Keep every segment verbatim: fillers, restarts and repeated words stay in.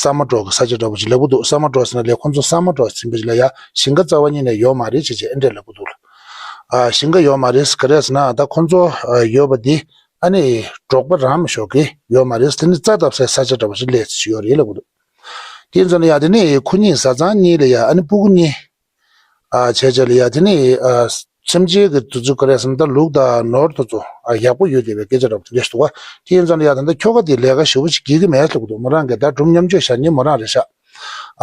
ས་མ་འབྲོག་གི་ས་ཆ་འདྲ་པོ་ཅིག་ལབ་གི་འདུག་ས་མ་འབྲོག་ཟེར་ན་ལས་ཁོང་ཚོ་ས་མ་འབྲོག་ཟིན་པ་ཅིག་ལ་ཡ་ཞིང་ཁ་རྩ་བ་ཉིད་ནས་ཡོད་མ་རེད་ཅེས་བྱས་ཨེ་འདྲས་ལབ་གི་འདུག་ཨ་ཞིང་ཁ་ཡོད་མ་རེད་ག་རེ་ཟེར་ན་ད་ཁོང་ཚོ་ཡོད་པ་འདི་ཨ་ནི་འབྲོག་པ་རང་མི་ཤོག་གི་ཡོད་མ་རེད། དེ་ནི་རྩྭ་བཏབ་སའི་ས་ཆ་འདྲ་པོ་ཅིག་སླེབས་ཡོད་རེད་ལབ་གི་འདུག་དེ་ཡིན་ཙང་ལ་ཡ་དེ་ནི་ཁོ་གཉིས་བཟའ་ཚང་གཉིས་ལ་ཡ་ཨ་ནི་སྤུ་གུ་གཉིས། ཨ་བྱས་བྱས་ལ་ཡ་དེ་ནི་ཨ་སེམས་ཅན་གྱི་དུས་ཚོད་ག་རེ་ཟེར་ན་ད་ལུག་དང་ནོར་དེ་ཚོ་ཨ་ཡག་པོ་ཡོད་བསྡད་པའི་སྐད་ཆ་འདྲ་པོ་དེ་འདྲ་ཞིག་འདུག་ག་དེ་ཡིན་ཙང་ལ་ཡ་ད་ལྟ་ཁྱོ་ག་དེ་ལས་ཀ་ཞེ་པོ་ཞིག་རྒྱག་གི་མེད་ལབ་གི་འདུག་མོ་རང་གིས་ད་སྒྲུབ་མཉམ་སྤྱོད་བྱ་མཁན་མོ་རང་རེད་ཤག་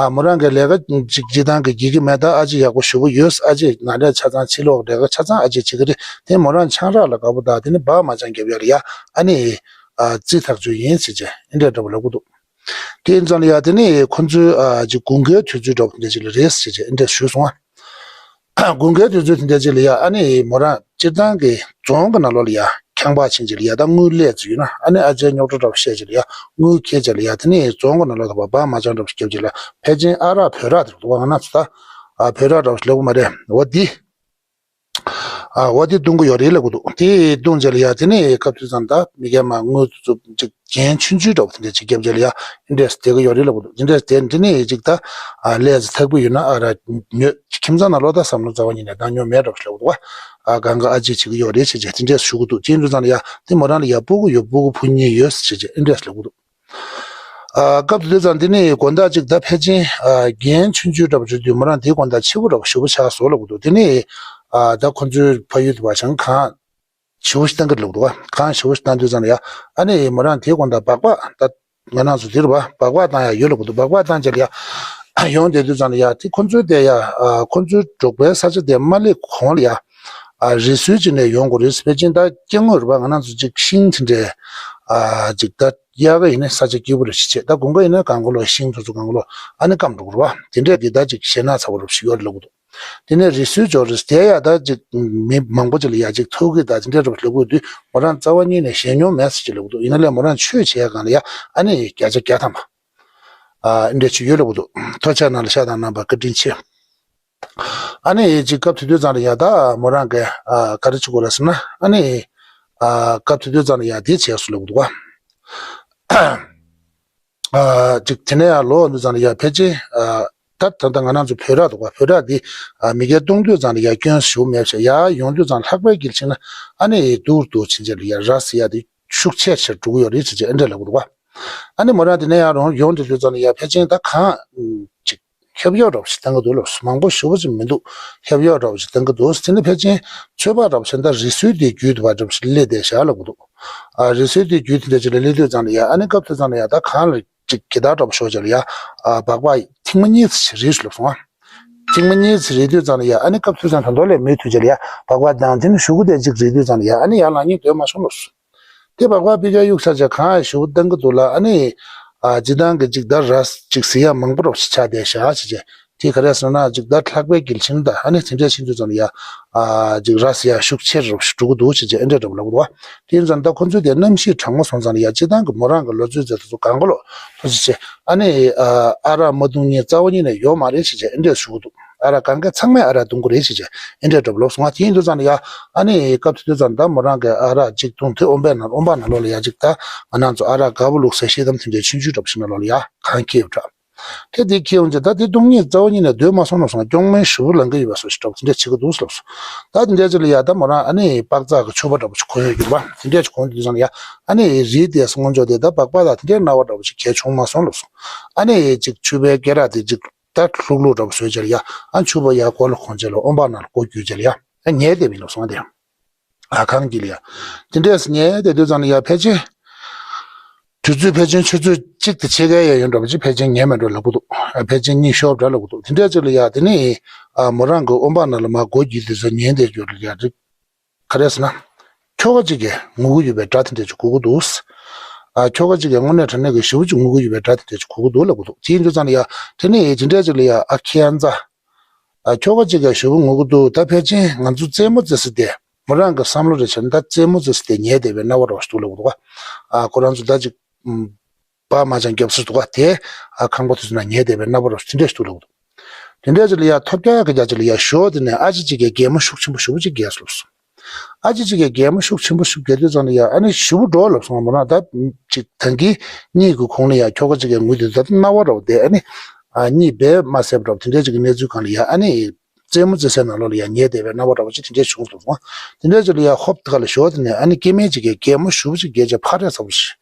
ཨ་མོ་རང་གིས་ལས་ཀ་ཅིག་སྤྱིར་བཏང་གི་རྒྱག་གི་མེད། ད་ཨ་ཅེ་ཡག་པོ་ཞེ་པོ་ཡོད། ཨ་ཅེ་ནང་ལས་ཆ་ཚང་ཕྱི་ལོགས་ལས་ཀ་ཆ་ཚང་ཨ་ཅེ་བྱེད་ཀྱི་རེད། དེ་མོ་རང་ཆང་རག་ལ་དགའ་པོ་དང་དེ་ནི་སྦག་མ་ཆང་རྒྱབ་ཡ་ལ་ཡ་ཨ་ནི་ཨ་རྩིས་ཐག་ཆོད་ཡིན་ཟེར་བྱས་ཨེ་འདྲས་འདྲ་པོ་ལབ་གི་འདུག་དེ་ཡིན་ཙང་ལ་ཡ་དེ་ནི་ཁོ་ཚོའི་ཨ་ཅིག་དགུན་ཁའི་དུས་ཚོད་འདྲ་པོ་དེ་འདྲ་ཅིག་ལ་རེད་ཟེར་བྱས་ཨེ་འདྲས་ཞུས་སོང་ཨ། དགུན་ཁའི་དུས་ཚོད་དེ་འདྲ་ཅིག་ལ་ཡ་ཨ་ནི་མོ་རང་སྤྱིར་བཏང་གི་རྫོང་གི་ནང་ལོགས་ལ་ཡ་ཁང་པ་ཕྱིན་ཅིག་ལ་ཡ་ད་དངུལ་ལས་ཚུལ་ཡོད་ན་ཨ་ནི་ཨ་ཅེ་རྙོག་དྲ་འདྲ་པོ་བཤད་ཅིག་ལ་ཡ་དངུལ་ཁྱེར་ཅིག་ལ་ཡ་དེ་ནི་རྫོང་གི་ནང་ལོགས་ད་བ་སྦག་མ་ཆང་འདྲ་པོ་བརྒྱབ་ཅིག་ལ་ཕལ་ཆེར་ཨ་རག་བོད་རག་དེ་རུ་འདུག་བ་ང་རང་ཚོ་ད་ཨ་བོད་རག་འདྲ་པོ་ལབ་གི་མ་རེད། འོ་འདི། ཨ་འོ་དེ་བཏུང་གི་ཡོད་རེད་ལབ་གི་འདུག་དེ་བཏུང་རྗེས་ལ་ཡ་དེ་ནས་སྐབས་དུས་ཙམ་ད་མི་རྒན་མ་དངུལ་ཚོ་ཅིག་རྒྱན་ཆུང་ཆུང་འདྲ་པོ་དེ་འདྲ་ཅིག་བརྒྱབ་རྗེས་ལ་ཡ་དེ་འདྲས་བསྡད་གི་ཡོད་རེད་ལབ་གི་འདུག་དེ་འདྲས་བསྡད་དེ་ནས་ཅིག་ད་ཨ་ལས་ཚ་ཐག་པོ་ཡོད་ན་ཨ་ར་ཉོ་ཁྱིམ་ཚང་ནང་ལོགས་ད་བསམ་བློ་རྩ་བ་ཉིད་ནས་བཏང་མྱོང་མེད་འདྲ་པོ་ཞིག་ལབ་གི་འདུག་བ། ཨ་གང་ག་ཨ་ཅེ་བྱེད་གི་ཡོད་རེད་ཅེས་བྱས་དེ་འདྲས་ཞུ་གི་འདུག་དེ་འདྲ་ཙམ་ལ་ཡ་དེ་མོ་རང་ལ་ཡ་སྤུ་གུ་ཡོད་སྤུ་གུ་བུ་གཉིས་ཡོད་ཅེས་བྱས་དེ་འདྲས་ལབ་གི་འདུག་ཨ་སྐབས་དེ་དུས་ཙམ་དེ་ནས་དགོང་དག་ཅིག་ད་ཕལ་ཆེར་ཨ་རྒན་ཆུང་ཆུང་འདྲ་པོ་རེད་དུས་མོ་རང་དེའི་དགོང་དག་ཕྱི་པོ་འདྲ་པོ་ཞེ་པོ་ཆགས་སོང་ལབ་གི་འདུག་དེ་ནས་ཨ་ད་ཁོ་ཚོའི་ཕ་ཡུལ་དུ་བ་ཞང་གང་ཞེ་པོ་ཞིག་བཏང་གི་ལབ་གི་འདུག་བ། གང་ཞེ་པོ་ཞིག་བཏང་དུས་ཙམ་ལ་ཡ་ཨ་ནི་མོ་རང་དེའི་དགོང་དག་སྦག་སྦག་ད་ང་རང་ཚོ་དེ་རུ་བ་སྦག་སྦག་བཏང་ཡ་ཡོད་ལབ་གི་འདུག་སྦག་སྦག་བཏང་རྗེས་ལ་ཡ་ཡོང་བསྡད་དུས་ཙམ་ལ་ཡ་དེ་ཁོ་ཚོའི་དེ་ཡ་ཨ་ཁོ་ཚོའི་འབྲོག་པའི་ས་ཆ་དེ་མ་སླེབས་གོང་ལ་ཡ། ཨ་རི་སུལ་ཅིག་ནས་ཡོང་དགོས་རེད། ཕལ་ཆེར་ད་སྐྱེ་དངོས་རེད་པ། ང་རང་ཚོ་ཅིག་ཤིང་དེ་འདྲས་ཨ་ཅིག་ད་དབྱར་ཁ་ཡིན་ན་ས་ཆ་སྐྱིད་པོ་རེད་ཅེས་བྱས། ད་དགུན་ཁ་ཡིན་ན་གང་ག་ལོ་ཤིང་དེ་ཚོ་གང་ག་ལོ་ཨ་ནི་སྐམ་འགྲོ་གི་རེད་པ། དེ་འདྲས་འདི་ད་ཅིག་ཞེད་སྣང་ཚ་པོ་རུ་ཞིག་ཡོད་རེད་ལབ་གི་འདུག་དེ་ནས་རི་སུལ་འབྱོར་རེད། དེ་ཡ་ད་ཅིག་མི་མང་པོ་ཅིག་ལ་ཡ་ཅིག་ཐུག་གི་ད་དེ་འདྲས་རུ་ལབ་གི་དུས་མོ་རང་རྩ་བ་ཉིད་ནས་ཞེད་མྱོང་མེད་ཟེར་ཅིག་ལབ་གི་འདུག་ཡིན་ན་ལས་མོ་རང་ཆོས་བྱེད་ཡ་སྒང་ལ་ཡ་ཨ་ནི་བརྒྱ་ཆ་བརྒྱ་ཐམ་པ་ཨ་འདྲས་ཅིག་ཡོད་ལབ་གི་འདུག་ཐུགས་རྗེ་ཆེ། ནང་ལ་ཤ་དང་རྣམ་པ་བཀའ་དྲིན་ཆེ། ཨ་ནི་ཅིག་སྐབས་དེ་དུས་ཙམ་ལ་ཡ་ད་མོ་རང་གིས་ཨ་ག་རེ་བྱེད་དགོས་རེད་ཟེར་ན་ཨ་ནི་ཨ་སྐབས་དེ་དུས་ཙམ་ལ་ཡ་དེ་བྱས་སོང་ལབ་གི་འདུག་ག་ཨ་ཅིག་དེ་ནས་ཡར་ལོག་དུས་ཙམ་ལ་ཡ་ཕལ་ཆེར་ཨ་ད་ད་ལྟ་ང་རང་ཚོ་བོད་རག་འདུག་ག་བོད་རག་འདི་ཨ་མི་སྐྱ་གཏོང་དུས་ཙམ་ལ་ཡ་སྐྱོན་ཞུ་མེད་བྱས་ཡར་ཡོང་དུས་ཙམ་ལྷག་པའི་དཀྱིལ་ཕྱིན་ན་ཨ་ནི་སྡུག་སྡུག་ཕྱིན་ཆད་ལ་ཡ་ར་ཟེར་ཡ་དེ་ཤུགས་ཆེ་ཆེར་འགྲོ་གི་ཡོད་རེད་ཟེར་བྱས་ཨེ་འདྲ་ལབ་གི་འདུག་ག་ཨ་ནི་མོ་རང་དེ་ནས་ཡར་རོང་ཡོང་དུས་དུས་ཙམ་ལ་ཡ་ཕལ་ཆེར་ད་གང་ཅིག་ཧེབ་གཡོག་འདྲ་པོ་ཞིག་བཏང་གི་འདུག་ལབ་སོང་། མང་པོ་ཞེ་པོ་ཅིག་མི་འདུག་ཧེབ་གཡོག་འདྲ་པོ་ཞིག་བཏང་གི་འདུག་དེ་ནས་ཕལ་ཆེར་ཚོད་དཔག་འདྲ་པོ་བྱས་ན་ད་རི་སུལ་དེའི་རྒྱུད་དུ་བ་འདྲ་པོ་ཞིག་སླེབས་བསྡད་ཤག་ལབ་གི་འདུག་ཨ་རི་སུལ་དེའི་རྒྱུད་དེ་འདྲ་ཅིག་ལ་སླེབས་དུས་ཙམ་ལ་ཡ་ཨ་ནི་སྐབས་དེ་ཙམ་ལ་ཡ་ད་གང་ལ་ཅིག་གི་དར་འདྲ་པོ་ཤོར་བྱས་ལ་ཡ་ཨ་སྦག་སྦག་ཐེངས་མ་གཉིས་ཙམ་ཞིག་རེད་ལབ་སོང་ཨ། ཐེངས་མ་གཉིས་ཙམ་རེད་དུས་ཙམ་ལ་ཡ་ཨ་ནི་སྐབས་དེ་ཙམ་ད་མདོ་ལས་མུ་མཐུད་བྱས་ལ་ཡ་སྦག་སྦག་བཏང་དེ་ནས་གཞུག་གུ་དེ་ཅིག་རེད་དུས་ཙམ་ལ་ཡ་ཨ་ནི་ཡར་ལངས་སྙིང་འདོད་མ་སོང་ལབ་སོང་། དེ་སྦག་སྦག་ཕི་ཀ་གཡུག་ས་ཆ་གང་ཞུ་བཏང་གི་འདུག་ལ་ཨ་ནི། ཨ་སྤྱིར་བཏང་གི་ཅིག་ད་ར་ཅིག་ཟེར་ཡ་མང་པོ་རོགས་ཤིག་ཆགས་བསྡད་ཤག་ཅེས་བྱས། དེ་ག་རེ་ཟེར་ན་ཅིག་ད་ལྷག་པའི་དཀྱིལ་ཕྱིན་ད་ཨ་ནི་དེ་འདྲས་ཕྱིན་དུས་ཙམ་ལ་ཡ། ཨ་ཅིག་ར་ཟེར་ཡ་ཤུགས་ཆེར་རོགས་ཤིག་འགྲོ་གི་འདུག་ཅེས་བྱས་ཨེ་འདྲས་འདྲ་པོ་ལབ་གི་འདུག་བ། དེ་ཡིན་ཙང་ད་ཁོ་ཚོས་དེ་གནམ་གཤིས་གྲང་མོ་སོང་ཙང་ལ་ཡ་སྤྱིར་བཏང་གི་མོ་རང་གི་ལོ་ཚོད་ཟེར་དེ་ཚོ་གང་ག་ལོ་ཐུགས་རྗེ་ཆེ། ཨ་ནི་ཨ་ཨ་རག་མ་བཏུང་མཁན་རྩ་བ་ཉིད་ནས་ཡོད་མ་རེད་ཅེས་བྱས་ཨེ་འདྲས་ཞུ་གི་འདུག་ཨ་རག་གང་ག་ཚང་མས་ཨ་རག་བཏུང་གི་རེད་ཅེས་བྱས་ཨེ་འདྲས་འདྲ་པོ་ལབ་སོང་བ། དེ་ཡིན་དུས་ཙམ་ལ་ཡ་ཨ་ནི་སྐབས་དེ་དུས་ཙམ་ད་མོ་རང་གིས་ཨ་རག་གཅིག་བཏུང་དེ་ཨོམ་པ་ནང་ཨོམ་པ་ནང་ལོགས་ལ་ཡ་ཅིག་ད་ང་རང་ཚོ་ཨ་རག་དགའ་པོ་བླུགས་སའི་ཤེལ་དམ་དེ་འདྲའི་ཆུང་ཆུང་འདྲ་པོ་ཞིག་ནང་ལོགས་ལ་ཡ་གང་འཁྱེར་ཡོད་འདྲ། དེ་དེ་འཁྱེར་ཡོང་རྗེས་ད་དེ་བཏུང་མཁན་རྩ་བ་ཉིད་ནས་སྡོད་མ་སོང་ནོ་སོང་། སྐྱོང་མེད་ཞུ་བོ་ལང་གི་ཡོད་པ་སོགས་ཞིག་འདྲ་པོ་དེ་འདྲས་བྱེད་ཀྱི་འདུག་ལབ་སོང་། ད་དེ་འདྲས་ཅིག་ལ་ཡ་ད་མོ་རང་ཨ་ནི་པགས་ཚག་གི་ཕྱུ་པ་འདྲ་པོ་ཞིག་གོན་ཡོད་ཀྱི་རེད་པ། དེ་འདྲས་ཅིག་གོན་དུས་ཙམ་ལ་ཡ་ཨ་ནི་རིའི་དེ་སྔོན་ཆད་དེ་ད་སྦག་སྦག་དང་དེ་འདྲས་རྣ་བ་འདྲ་པོ་ཞིག་གལ་བྱུང་མ་སོང་ལབ་སོང་། ཨ་ནི་ཅིག་ཕྱུ་པའི་སྐེ་རགས་དེ་ཅིག་ད་ལྷུག་ལྷུག་འདྲ་པོ་བཟོས་བྱས་ལ་ཡ་ཨ་ཕྱུ་པ་ཡ་སྒོ་ལ་གོན་བྱས་ལ་ཨོམ་པ་ནང་ལ་སྒོ་བརྒྱུད་བྱས་ལ་ཡ་ཨ་ཉལ་བསྡད་པ་ཡིན་ལབ་སོང་། ཨ་དེ་ཨ་ཁང་གི་ལ་ཡ་དེ་འདྲས་ཉལ་བསྡད་དུས་ཙམ་ལ་ཡ་ཕལ་ཆེར་དུས་ཚོད་ཕལ་ཆེར་ཆུ་ཚོད་གཅིག་དང་ཕྱེད་ཀ་ཡས་ཡོད་འདྲ་པོ་ཅིག་ཕལ་ཆེར་ཉལ་མེད་འགྲོ་ལབ་གི་འདུག་ཕལ་ཆེར་གཉིད་ཤོར་འདྲ་ལབ་གི་འདུག་དེ་འདྲས་ཅིག་ལ་ཡ་དེ་ནས་ཨ་མོ་རང་གི་ཨོམ་པ་ནང་ལ་མར་སྒོ་བརྒྱུད་དེ་ཚོ་ཉལ་བསྡད་རྒྱུ་ལ་ཡ་རིག་ག་རེ་ཟེར་ན། ཁྱོ་ག་ཅིག་གིས་ངུ་གི་ཡོད་པའི་སྒྲ་དེ་འདྲས་ཅིག་གོ་གི་འདུག་ཨ་ཁྱོ་ག་ཅིག་གིས་དངོས་གནས་དྲང་གནས་ཀྱི་ཞེ་པོ་ཅིག་ངུ་གི་ཡོད་པའི་སྒྲ་དེ་འདྲས་ཅིག་གོ་གི་འདུག་ལབ་གི་འདུག་དེ་ཡིན་དུས་ཙམ་ལ་ཡ་དེ་ནས་དེ་འདྲས་ཅིག་ལ་ཡ་ཨ་ཁྱེད་ཡང་ཙ། ཨ་ཁྱོ་ག་ཅིག་གིས་ཞེ་པོ་ངུ་གི་འདུག་ད་ཕལ་ཆེར་ང་ཚོ་རྩེད་མོ་རྩེ་ས་དེ་མོ་རང་གི་བསམ་བློ་རེ་བྱས་ན་ད་རྩེད་མོ་རྩེ་ས་དེ་ཉལ་བསྡད་པའི་རྣ་བ་རོགས་ཞིག་འདུག་ལབ་གི་འདུག་ཨ་ཁོ་རང་ཚོ་ད་ཅིག་སྦག་མ་ཆང་རྒྱབ་ས་འདུག་ག་དེ་ཨ་ཁང་པ་དེ་ཚོ་ནང་ཉལ་བསྡད་པའི་རྣ་བ་རོ་དེ་འདྲས་ཞིག་འདུག་ལབ་འདུག་དེ་འདྲས་ཅིག་ལ་ཡ་ཐོབ་རྒྱག་གི་རྒྱ་ཅིག་ལ་ཡ་ཞོ་དེ་ནས་ཨ་ཅེ་ཅིག་གིས་གད་མོ་ཤུགས་ཆེན་པོ་ཞེ་པོ་ཅིག་བགད་སོང་ལབ་སོང་ ཨ་ཅེ་གཅིག་གིས་གད་མོ་ཤུགས་ཆེན་པོ་ཤུགས་རྒྱག་དུས་ཙམ་ལ་ཡ་ཨ་ནི་ཞུ་བོ་འགྲོ་ལབ་སོང་བ། མོ་རང་ད་ཅིག་ད་གིན་གཉིད་ཀྱི་གོང་ལ་ཡ་ཁྱོ་ག་གཅིག་གིས་ངུས་དུས་ད་རྣ་བ་རོ་དེ་ཨ་ནི་ཨ་གཉིད་བས་མ་སད་པ་འདྲ་བོ་དེ་འདྲའི་ཅིག་གི་གནས་ཚུལ་སྒང་ལ་ཡ་ཨ་ནི། རྩེད་མོ་རྩེ་སའི་ནང་ལོགས་ལ་ཡ་ཉལ་བསྡད་པའི་རྣམ་པ་འདྲ་བོ་ཅིག་དེ་འདྲས་བྱུང་སོང་། དེ་འདྲས་ཅིག་ལ་ཡ་ཧོབ་ཁ་ལ་ཞོག་དེ་ནས་ཨ་ནི་སྐྱེ་དམན་ཅིག་གིས་གད་མོ་ཞུ་བ་ཅིག་བརྒྱབ་བྱས་ཕར་རེད་ཟེར་བ་ཞིག་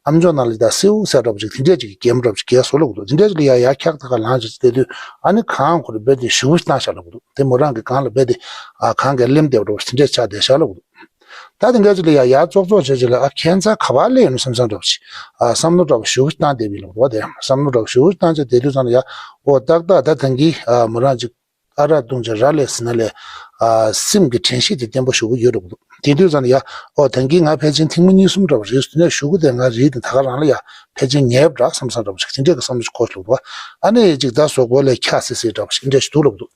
ཨམ་ཅོག་ནང་ལ་ད་སེའུ་ཟེར་འདྲ་བོ་ཅིག་དེ་འདྲས་ཅིག་གི་གད་མོ་འདྲ་བོ་ཅིག་བརྒྱབ་སོང་ལབ་འདུག་དེ་འདྲས་ཅིག་ལ་ཡ་ཡར་འཁྱག་ཐག་ཁ་ལངས་བྱས་བསྡད་དུས་ཨ་ནི་གངས་ཁོ་རེ་རྦད་དེ་ཞུ་བ་ཞིག་བཏང་བཞག་ལབ་འདུག་དེ་མོ་རང་གི་གངས་ལ་རྦད་དེ་ཨ་གངས་ཀྱིས་བསླེབས་བསྡད་པ་འདྲ་བོ་ཅིག་དེ་འདྲས་ཆགས་བསྡད་བཞག་ལབ་འདུག་ད་དེ་འདྲས་ཅིག་ལ་ཡ་ཡར་ཙོག་ཙོག་བྱས་ཅིག་ལ་ཨ་ཁྱད་མཚར་ག་པར་སླེབས་ཡོང་ནི་བསམ་བསམ་འདྲ་བོ་ཅིག་ཨ་བསམ་བློ་འདྲ་བོ་ཞུ་བ་ཞིག་བཏང་བསྡད་པ་ཡིན་ལབ་འདུག་དེ་བསམ་བློ་འདྲ་བོ་ཞུ་བ་ཞིག་བཏང་བྱས་བསྡད་དུས་ཙམ་ལ་ཡ་ཨོ་ཏག་ཏག་ད་ད་གིན་ཨ་མོ་རང་ཅིག་ཨ་རག་བཏུང་བྱས་རག་ལས་ཟིན་ན་ལས། ཨ་སེམས་ཀྱི་དྲན་ཤེས་དེ་བརྟན་པོ་ཞེ་པོ་ཡོད་འགྲོ་གི་འདུག་དེ་དུས་ཙམ་ལ་ཡ། ཨོ་ད་གིན་ང་ཕལ་ཆེར་ཐེངས་མ་གཉིས་གསུམ་འདྲ་བ་རེད་ཟེར་ནས་ཞུ་གི་དེ་ང་རེད་དེ་ད་ག་རང་ལ་ཡ་ཕལ་ཆེར་ཉལ་བ་འདྲ་བསམ་བསམ་འདྲ་བ་ཞིག་དེ་འདྲས་ཀྱི་བསམ་བློ་ཞིག་འཁོར་སོང་འདུག་ཨ་ནི་ཅིག་ད་གཟུགས་པོ་ལས་འཁྱག་སིལ་སིལ་འདྲ་བ་ཞིག་འདྲས་ཞིག་འདུག་ལབ་འདུག་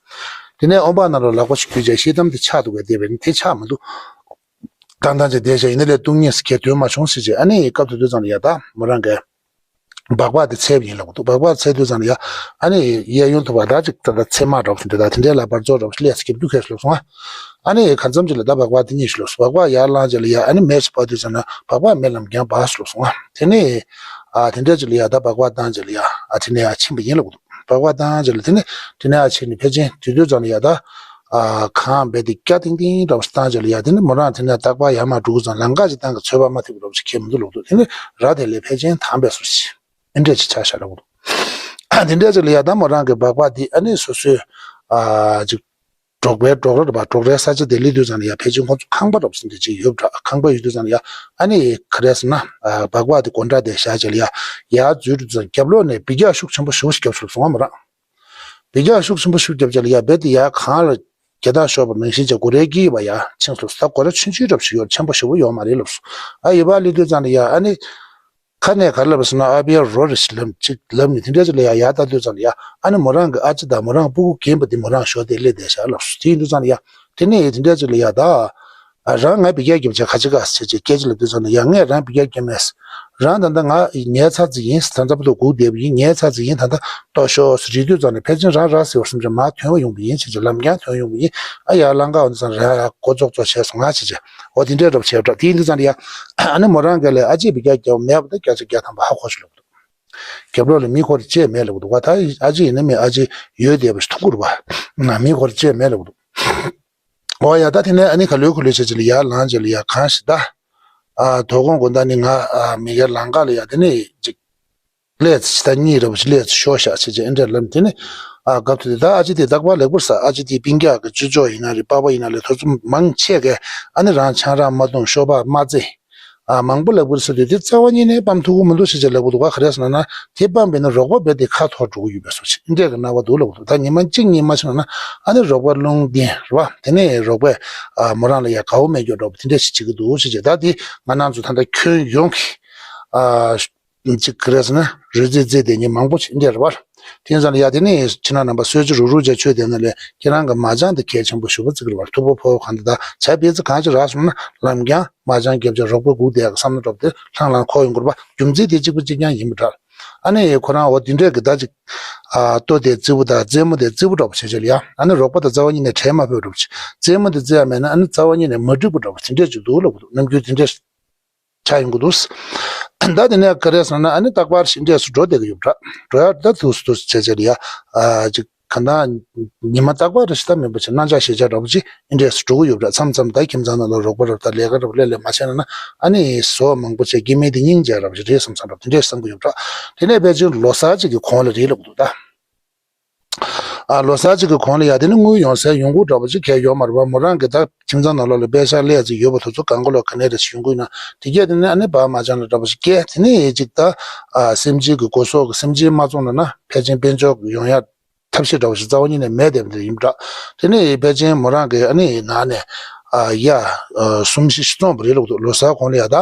དེ་ནས་ཨོམ་པ་ནང་ལ་ལག་པ་ཞིག་བརྒྱུས་བྱས་ཤེལ་དམ་དེ་ཆག་འདུག་གས་བསྡད་པས་ནི་དེ་ཆག་མི་འདུག་ཏང་ཏང་ཅིག་བསྡད་བྱས་ཡིན་ན་ལས་བཏུང་ཉེས་སུ་ཁྱེར་དོན་མ་བྱུང་ཟེར་བྱས་ཨ་ནི་སྐབས་དེ་དུས་ཙམ་ལ་ཡ་ད་མོ་རང་གིས། སྦག་སྦག་དེ་འཚལ་བ་ཡིན་ལབ་འདུག་སྦག་སྦག་འཚལ་དུས་ཙམ་ལ་ཡ། ཨ་ནི་གཡས་གཡོན་ཐུག་པ་ད་ཅིག་ད་ལྟ་ཚེར་མ་འདྲ་བོ་དེ་འདྲ་ད་དེ་འདྲའི་ལ་བར་རྫོགས་འདྲ་བོ་ཞིག་ལས་སུ་རྒྱབ་རྒྱུ་ཁས་ལོག་སོང་ཨ། ཨ་ནི་གང་འཚམ་ཅིག་ལ་ད་སྦག་སྦག་དེ་གཉིས་ཤིག་ལོག་སོང་། སྦག་སྦག་ཡར་ལངས་རྗེས་ལ་ཡ་ཨ་ནི་མེ་ཞིག་སྤར་དུས་ཙམ་ན་སྦག་སྦག་མེ་ལམ་རྐྱང་འབར་སུ་ལོག་སོང་ཨ། དེ་ནས་ཨ་དེ་འདྲ་ཅིག་ལ་ཡ་ད་སྦག་སྦག་བཏང་རྗེས་ལ་ཡ་ཨ་དེ་ནས་ཡ་ཕྱིན་པ་ཡིན་ལབ་འདུག་སྦག་སྦག་བཏང་རྗེས་ལ་དེ་ནས་དེ་ནས་ཡ་ཕྱིན་ནས་ཕལ་ཆེར་དེ་དུས་ཙམ་ལ་ཡ་ད། ཨ་གང་རྦད་དེ་སྐྱ་ཏིང་ཏིང་འདྲ་བོ་ཞིག་བཏང་རྗེས་ལ་ཡ་དེ་ནི་མོ་རང་དེ་ནས་རྟག་པར་ཡར་མར་འགྲོ་དུས་ཙམ་ལམ་ཁ་ཅིག་བཏང་གི་ཚོད་དཔག་མ་ཐེབས་པ་འདྲ་བོ་ཞིག་ཁྱེར་མི་འདུག་ལབ་འདུག་དེ་ནི་ར་དེ་ལས་ཕལ་ཆེར་ཐང་པས་སོ་ཞིག་ཨེ་འདྲས་ཅིག་ཆགས་ཤག་ལབ་འདུག་དེ་འདྲས་ཅིག་ལ་ཡ་ད་མོ་རང་གི་སྦག་སྦག་དེ་ཨ་ནི་སོ་སོའི་ཨ་ཅིག་འབྲོག་པའི་འབྲོག་ར་རེད་པ། འབྲོག་རའི་ས་ཆ་དེ་སླེབས་དུས་ཙམ་ལ་ཡ་ཕལ་ཆེར་ཁོང་ཚོ་ཁང་པ་འདྲ་བོ་ཟེར་འདྲ་ཅིག་ཡོད་པ་འདྲ། ཁང་པ་ཡོད་དུས་ཙམ་ལ་ཡ་ཨ་ནི་ག་རེ་ཟེར་ན་ཨ་སྦག་སྦག་དེ་སྒོ་འགྲམ་དེ་བཞག་རྗེས་ལ་ཡ་ཡར་འཛུལ་དུས་ཙམ་རྒྱབ་ལོགས་ནས་འབུད་རྒྱག་ཤུགས་ཆེན་པོ་ཞེ་པོ་ཞིག་བརྒྱབ་སོང་ལབ་སོང་ཨ་མོ་རང་། འབུད་རྒྱག་ཤུགས་ཆེན་པོ་ཤུགས་བརྒྱབ་རྗེས་ལ་ཡ་རྦད་དེ་ཡར་གངས་ལ་རྒྱ་ཐག་ཤོར་བ་ནང་བཞིན་བྱས་སྒོ་རའི་དཀྱིལ་བ་ཡར་ཕྱིན་སོང་། ད་སྒོ་ར་ཆུང་ཆུང་འདྲ་བོ་ཞིག་ཡོད། ཆེན་པོ་ཞེ་པོ་ཡོད་མ་རེད་ལབ་སོང་། ཨ་ཡོད་པ་སླེབས་དུས་ཙམ་ལ་ཡ་ཨ་ནི། ཁ་ནས་ག་རེ་ལབ་ཟེར་ན་ཨ་ཕའི་རོ་རེད་ཞིག་ལབ་ཅིག་ལབ་ནས་དེ་འདྲ་ཅིག་ལ་ཡ་ཡར་ལྟ་དུས་ཙམ་ལ་ཡ་ཨ་ནི་མོ་རང་གི་ཨ་ཅེ་དང་མོ་རང་སྤུ་གུ་རྒན་པ་དེ་མོ་རང་ཞོགས་དེ་སླེབས་བསྡད་ཤག་ལབ་སོང་། དེ་ཡིན་དུས་ཙམ་ལ་ཡ་དེ་ནས་དེ་འདྲ་ཅིག་ལ་ཡ་ད། ཨ་རང་ང་འབུད་རྒྱག་རྒྱབ་བྱས་ག་ཅི་ག་ཟེར་བྱས་སྐད་ཆ་ལབ་དུས་ཙམ་ལ་ཡ་ངས་རང་འབུད་རྒྱག་རྒྱབ་མེད། རང་ད་ལྟ་ང་ཉལ་ཚར་ཙམ་ཡིན། ད་ལྟ་བུ་དུ་སྒུག་བསྡད་པ་ཡིན། ཉལ་ཚར་ཙམ་ཡིན། ད་ལྟ་ལྟོ་ཤོག་ཟེར་རེད་དུས་ཙམ་ལ་ཕལ་ཆེར་རང་ར་ཟེར་བ་སེམས་ཅན་མར་ཐོན་བ་ཡོང་པ་ཡིན་ཟེར་བྱས་ལམ་རྐྱང་ཐོན་ཡོང་པ་ཡིན། ཨ་ཡར་ལམ་ཁ་འོང་དུས་ཙམ་རང་ཡར་འགོ་ཙོག་ཙོག་བྱས་སོང་ང་ཟེར་བྱས་འོ་དེ་འདྲས་འདྲ་བོ་བྱས་པ་འདྲ། དེ་ཡིན་དུས་ཙམ་ལ་ཡ་ཨ་ནི་མོ་རང་ག་ལས་ཨ་ཅེ་འབུད་རྒྱག་རྒྱབ་མེད་པ་ད་བརྒྱ་ཆ་བརྒྱ་ཐམ་པ་ཧ་གོ་ཞིག་ལབ་འདུག་རྒྱབ་ལོགས་ལ་མི་ཁོ་རེ་ཅེས་མེད་ལབ་འདུག་བ། ད་ཨ་ཅེ་ཡིན་ན་མིན་ཨ་ཅེ་ཡོད་བསྡད་པ་ཞིག་མཐོང་གི་རེད་བ། མི་ཁོ་རེ་ཅེས་མེད་ལབ་འདུག་འོ་ཡ་ད་དེ་ནས་ཨ་ནི་ག་ལོས་ག་ལོས་བྱས་བྱས་ལ་ཡར་ལངས་བྱས་ལ་ཡ་གང་ཞིག་ད། ཨ་དོ་དགོང་དགོང་ད་ནི་ང་ཨ་མི་གའི་ལམ་ཁ་ལ་ཡ་དེ་ནས་ཅིག་ཀླད་ཅིག་ད་གཉིད་ར་བ་ཞིག་ཀླད་ཅིག་ཤོར་ཤག་བྱས་བྱས་ཨེ་འདྲ་ལབ། དེ་ནས་ཨ་སྐབས་དེ་དུས་ད་ཨ་ཅེ་དེ་རྟག་པར་ལེགས་པོར་ཟ། ཨ་ཅེ་དེ་སྤུན་ཀྱག་གི་ཅོ་ཅོ་ཡིན་ན་རེད། པ་ཕ་ཡིན་ན་ལས་དོ་ཚོ་མང་ཆེ་གས་ཨ་ནི་རང་ཆང་རག་མ་འཐུང་། ཤོ་སྦག་མ་རྩེ། ཨ་མང་པོ་ལེགས་པོར་ཟ་དུས་དེ་རྩ་བ་ཉིད་ནས་སྤམ་ཐུབ་ཀྱི་མི་འདུག་བྱས་བྱས་ལབ་ཀྱི་འདུག་ག་ག་རེ་ཟེར་ན་ན་དེ་སྤམ་པས་ན་རོགས་པ་རྦད་དེ་ཁ་འཐོར་འགྲོ་གི་ཡོད་པའི་བཟོ་ཅིག་ཨེ་འདྲས་ཀྱི་སྣང་བ་འདུག་ལབ་ཀྱི་འདུག་ད་ཉི་མ་གཅིག་གཉིས་མ་ཕྱིན་ན་ན་ཨ་ནི་རོགས་པ་རླུང་ལྡན་རེད་བ། དེ་ནས་རོགས་པས་ཨ་མོ་རང་ལ་ཡ་དགའ་བོ་མེད་རྒྱུ་འདྲ་པོ་དེ་འདྲས་ཞིག་བྱེད་ཀྱི་འདུག་བྱས་བྱས་ད་དེ་ང་རང་ཚོ་ད་ལྟ་ཁྱོན་ཡོངས་ཀྱི་ཨ། ཅིག་ག་རེ་ཟེར་ན་རོལ་རྩེད་རྩེད་བསྡད་མཁན་མང་པོ་ཞིག་འདྲ་རེད་བ། དེ་ཙམ་ལ་ཡ་དེ་ནས་ཁྱེད་རང་རྣམ་པ་གསོལ་ཇ་རུག་རུག་བྱས་མཆོད་བསྡད་ན་ལས་ཁྱེད་རང་གི་མ་ཅང་དེ་གལ་ཆེན་པོ་ཞེ་པོ་བརྩི་གི་རེད་བ། ཐུག་པ་ཕོ་གང་དེ་ད་བྱ་བེ་ཙི་གང་ཅི་རག་སོང་ན་ལམ་རྐྱང་མ་ཅང་རྒྱབ་བྱས་རོགས་པ་སྒུག་བསྡད་གི་བསམ་བློ་འདྲ་པོ་དེ་ལྷང་ལྷང་འཁོར་ཡོང་གི་རེད་བ། རྒྱུ་མཚན་དེ་གཅིག་པ་གཅིག་རྐྱང་ཡིན་པ་འདྲ། ཨ་ནི་ཁོ་རང་འོ་དེ་འདྲས་གི་ད་ཅིག་ཨ་ལྟོ་དེ་རྩེ་བོ་དང་རྩེད་མོ་དེ་རྩེ་བོ་འདྲ་པོ་བྱས་བྱས་ལ་ཡ་ཨ་ནི་རོགས་པ་དང་རྩ་བ་ཉིད་ནས་བྲལ་མ་ཕོད་འདྲ་པོ་ཅིག་རྩེད་མོ་དེ་རྩེ་ཡ་མེད་ན་ཨ་ནི་རྩ་བ་ཉིད་ནས་མ་འགྲིག་པ་འདྲ་པོ་དེ་འདྲས་ཅིག་འདུག་ལབ་གི་འདུག་ནམ་རྒྱུན་དེ་འདྲས། ཆགས་ཡོང་གི་འདུག་ད་དེ་ནས་ག་རེ་ཟེར་ན་ཨ་ནི་རྟག་པར་ཞིག་འདྲས་སུ་འགྲོ་བསྡད་ཀྱི་ཡོད་པ་འདྲ། འགྲོ་ཡ་ད་དུས་སུ་དུས་སུ་བྱས་བྱས་ལ་ཡ་ཨ་ཅིག་ག་ད་ཉི་མ་རྟག་པར་རེ་ཞིག་ད་མིན་པ་ཅིག་གནང་འཆར་ཞེ་འཆར་འདྲ་པོ་ཅིག་ཨེ་འདྲས་སུ་འགྲོ་གི་ཡོད་པ་འདྲ། མཚམས་མཚམས་ད་ཁྱིམ་ཚང་ནང་ལ་རོགས་པ་རབ་ད་ལས་ཀ་རབ་ལས་ལས་མ་བྱས་ན་ན་ཨ་ནི་བཟོ་མང་པོ་བྱས་སྐྱེ་དམན་དེ་སྙིང་རྗེ་རབ་ཅིག་རེད་བསམ་བསམ་འདྲ་དེ་འདྲས་བསམ་གྱི་ཡོད་པ་འདྲ། དེ་ནས་ཕལ་ཆེར་ལོ་གསར་ཅིག་གི་གོང་ལ་རེད་ལབ་གི་འདུག་ད། ཨ་ལོ་གསར་གཅིག་གི་གོང་ལ་ཡ་དེ་ནི་དངུལ་ཡོང་སའི་ཡོང་ཁུངས་འདྲ་པོ་ཅིག་གས་ཡོད་མ་རེད་པ། མོ་རང་གི་ད་ཁྱིམ་ཚང་ནང་ལོགས་ལ་པད་ཤག་ལས་ཅིག་ཡོད་པ་དེ་ཚོ་གང་ག་ལོག་ག་ནས་རེ་ཞིག་ཡོང་གི་ཡོད་ན་དེ་གས་དེ་ནི་ཨ་ནི་བ་མ་ཅང་ལ་འདྲ་པོ་ཞིག་སྐྱེལ། དེ་ནི་ཅིག་ད་ཨ་སེམས་ཅན་གྱི་སྒོ་ཟོག་གི་སེམས་ཅན་མ་བཙོང་ན་ན་ཕལ་ཆེར་དཔལ་འབྱོར་ཡོང་ཡ་ཐབས་ཤེས་འདྲ་པོ་ཞིག་རྩ་བ་ཉིད་ནས་མེད་བསྡད་པ་འདྲ་ཡིན་པ་འདྲ། དེ་ནི་ཕལ་ཆེར་མོ་རང་གི་ཨ་ནི་ནང་ནས་ཨ་ཡ་ཨ་གསུམ་བཞི་ཞིག་བཙོང་བ་རེད་ལབ་འདུག་ལོ་གསར་གོང་ལ་ཡ་ད་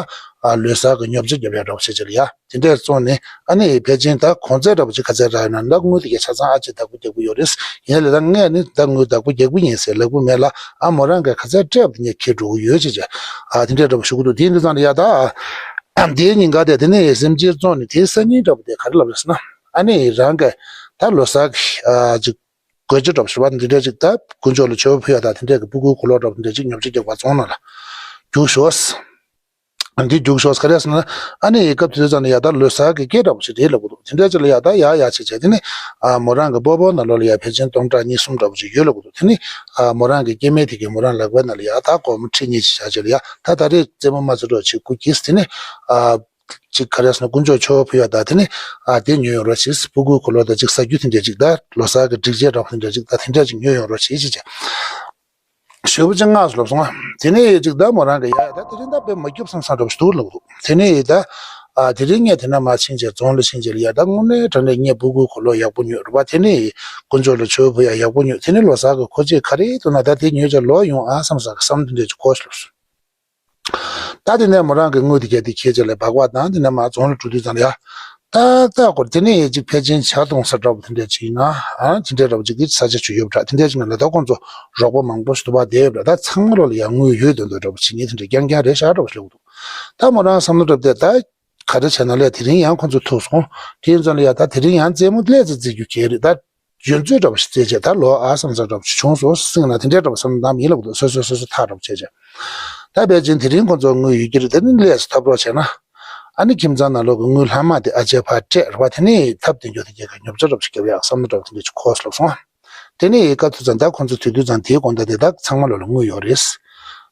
ཨ་ལོ་གསར་གི་ཉོ་ཆ་རྒྱབ་ཡ་འདྲ་པོ་བྱས་ཅིག་ལ་ཡ། དེ་འདྲས་བཙོང་ནས་ཨ་ནི་ཕལ་ཆེར་ད་གོང་ཚད་འདྲ་པོ་ཅིག་ག་ཚད་རག་ཡོད་ན་ད་དངུལ་དེ་གས་ཆ་ཚང་ཨ་ཅེ་བདག་པོ་རྒྱག་པོ་ཡོད་རེད། ཡིན་ལ་ད་ངས་ནི་ད་དངུལ་བདག་པོ་རྒྱག་པོ་ཡིན་ཟེར་ལབ་པོ་མེད་ལ་ཨ་མོ་རང་གིས་ག་ཚད་སྤྲད་པ་དེ་ངས་ཁྱེར་འགྲོ་གི་ཡོད་ཅེས་བྱས་ཨ་དེ་འདྲས་འདྲ་པོ་ཞུ་གི་འདུག་དེ་འདི་ཙང་ལ་ཡ་ད་ཨ་དེའི་ཉིན་ག་དེ་དེ་ནས་སེམས་ཅན་བཙོང་ནས་དེའི་སང་ཉིན་འདྲ་པོ་དེ་ག་རེ་ལབ་རེད་ཟེར་ན་ཨ་ནི་རང་གིས་ད་ལོ་གསར་གི་ཨ་ཅིག་དགོས་ཆ་འདྲ་པོ་ཞིག་རེད་པ། འདི་འདྲ་ཅིག་ད་དཀོན་མཆོག་ལ་མཆོད་པ་ཕུལ་ཡ་ད་དེ་འདྲ་གི་སྤུ་གུའི་གོས་ལོག་འདྲ་པོ་འདི་འདྲ་ཅིག་ཉོ་ཆ་རྒྱག་པ་རྫོང་ནང་ལ་རྒྱུགས་ཤོག་འདི་རྒྱུགས་ཤོག་ག་རེ་ཟེར་ན། ཨ་ནི་སྐབས་དེ་ཚོ་ནས་ཡ་ད་ལོ་གསར་གྱི་སྐད་འདྲ་པོ་ཞིག་རེད་ལབ་གི་འདུག་དེ་འདྲ་ཅིག་ལ་ཡ་ད་ཡ་ཡ་བྱས་བྱས་དེ་ནས་ཨ་མོ་རང་གི་སྤོ་བོ་ནང་ལོགས་ལ་ཡ་ཕལ་ཆེར་སྟོང་ཕྲག་གཉིས་གསུམ་འདྲ་པོ་ཅིག་ཡོད་ལབ་གི་འདུག་དེ་ནས་ཨ་མོ་རང་གི་སྐྱེ་དམན་དེ་གས་མོ་རང་ལག་པའི་ནང་ལ་ཡ་ད་སྒོར་མོ་ཁྲི་གཉིས་ཅིག་བཞག་བྱས་ལ་ཡ་ད་ད་རེས་རྩེད་མོ་མ་རྩེ་རོགས་བྱེད་སྐུ་གྱིས། དེ་ནས་ཨ་ཅིག་ག་རེ་ཟེར་ན་དཀོན་མཆོག་མཆོད་པ་ཕུལ་ཡ་ད་དེ་ནས་ཨ་དེ་ཉོས་ཡོང་རོགས་བྱེད། སྤུ་གུའི་གོས་ལོག་ད་ཅིག་ཟ་རྒྱུ་དེ་འདྲ་ཅིག་ད་ལོ་གསར་གྱི་སྒྲིག་ཆས་འདྲ་པོ་དེ་འདྲ་ཅིག་ད་དེ་འདྲ་ཅིག་ཉོས་ཡོང་རོགས་བྱེད་ཅེས་བྱས། ཞེ་པོ་ཅིག་སྔགས་སུ་ལབ་སོང་ང་། དེ་ནས་ཅིག་ད་མོ་རང་གི་ཡ་ད་དེ་རིང་ད་དཔེ་མ་སྐྱིད་པོ་བསམ་བསམ་འདྲ་པོ་ཞིག་འདུག་ལབ་འདུག་དེ་ནས་ད་ཨ་དེ་རིང་ངས་དེ་ན་མར་ཕྱིན་བྱས་རྫོང་ལ་ཕྱིན་བྱས་ལ་ཡ་ད་དངོས་གནས་དྲང་གནས་ངས་སྤུ་གུའི་གོས་ལོག་ཡག་པོ་ཉོས་རེད་པ། དེ་ནས་དཀོན་མཆོག་ལ་མཆོད་པ་ཡ་ཡག་པོ་ཉོས། དེ་ནས་ལོ་གསར་གྱི་མཁོ་ཆས་ག་རེ་འདུག་ན་ད་དེ་ཉོས་བྱས་ལོག་ཡོང་ཨ་བསམ་བསམ་གི་བསམ་དེ་འདྲ་ཅིག་འཁོར་ཞིག་ལབ་སོང་། ད་དེ་ནས་མོ་རང་གི་དངུལ་དེ་གས་དེ་ཁྱེར་བྱས་ལ་སྦག་སྦག་བཏང་། དེ་ནས་མར་རྫོང་ལ་འགྲོ་དུས་ཙམ་ལ་ཡ། ཏག་ཏག་སྐོར་དེ་ནས་ཅིག་ཕལ་ཆེར་ཇ་འཐུང་ས་འདྲ་པོ་དེ་འདྲ་ཅིག་ཡིན་ན། ཨ་དེ་འདྲ་འདྲ་པོ་ཅིག་གི་ས་ཆ་ཅིག་ཡོད་པ་འདྲ། དེ་འདྲ་ཅིག་ན་ལ་ད་ཁོང་ཚོ་རོགས་པ་མང་པོ་ཞིག་འདུག་པ། དེ་ཡོད་པ་འདྲ། ད་ཚང་མ་ལོག་ལ་ཡ་དངུལ་ཡོད་དོན་དོན་འདྲ་པོ་བྱེད་མཁན་དེ་འདྲ་རྐྱང་རྐྱང་རེད་ཤག་འདྲ་པོ་ཞིག་ལབ་འདུག་ད་མོ་རང་བསམ་བློ་འདྲ་པོ་དེ་ད་ག་རེ་བྱས་ན་ལས་དེ་རིང་ཡང་ཁོང་ཚོ་ཐུག་སོང་། དེ་ཡིན་ཙང་ལ་ཡ་ད་དེ་རིང་ཡང་རྩེད་མོ་སླེབས་ཙམ་རྩེ་རྒྱུ་གལ་རེད་ད། ཡོན་ཚོད་འདྲ་པོ་ཞིག་བཙལ་བྱས་ད་ལོ་ཨ་བསམ་ས་འདྲ་པོ་ཞིག་བྱུང་སོང་སྲིད་ན་དེ་འདྲའི་འདྲ་པོ་བསམ་བློ་བཏང་མི་ཡིན་ལབ་འདུག་སོ་སོས་སོ་སོ་ཐག་འདྲ་པོ་བྱས་བྱས། ད་ཕལ་ཆེར་དེ་རིང་ཁོང་ཚོ་དངུལ་ཡོད་ཀྱི་རེད། དེ་ནི་ལས་སུ་ཐབས་རོགས་བྱས་ན། ཨ་ནི་ཁྱིམ་ཚང་ནང་ལོགས་ཀྱི་དངུལ་ལྷག་མ་དེ་ཨ་ཅེ་ཕར་སྤྲད་རེད་པ། དེ་ནས་ཐབས་དེ་འགྱོ་དེ་རྒྱལ་ཁ་ཉོ་ཆ་འདྲ་པོ་ཞིག་རྒྱབ་ཡག་བསམ་བློ་འདྲ་པོ་དེ་འདྲ་ཞིག་འཁོར་སོང་ལབ་སོང་ཨ། དེ་ནས་སྐབས་དུས་ཙམ་ད་ཁོང་ཚོ་དུས་དུས་ཙམ་དེའི་དགོང་དག་དེ་དག་ཚང་མ་ལོགས་ལ་དངུལ་ཡོད་རེད།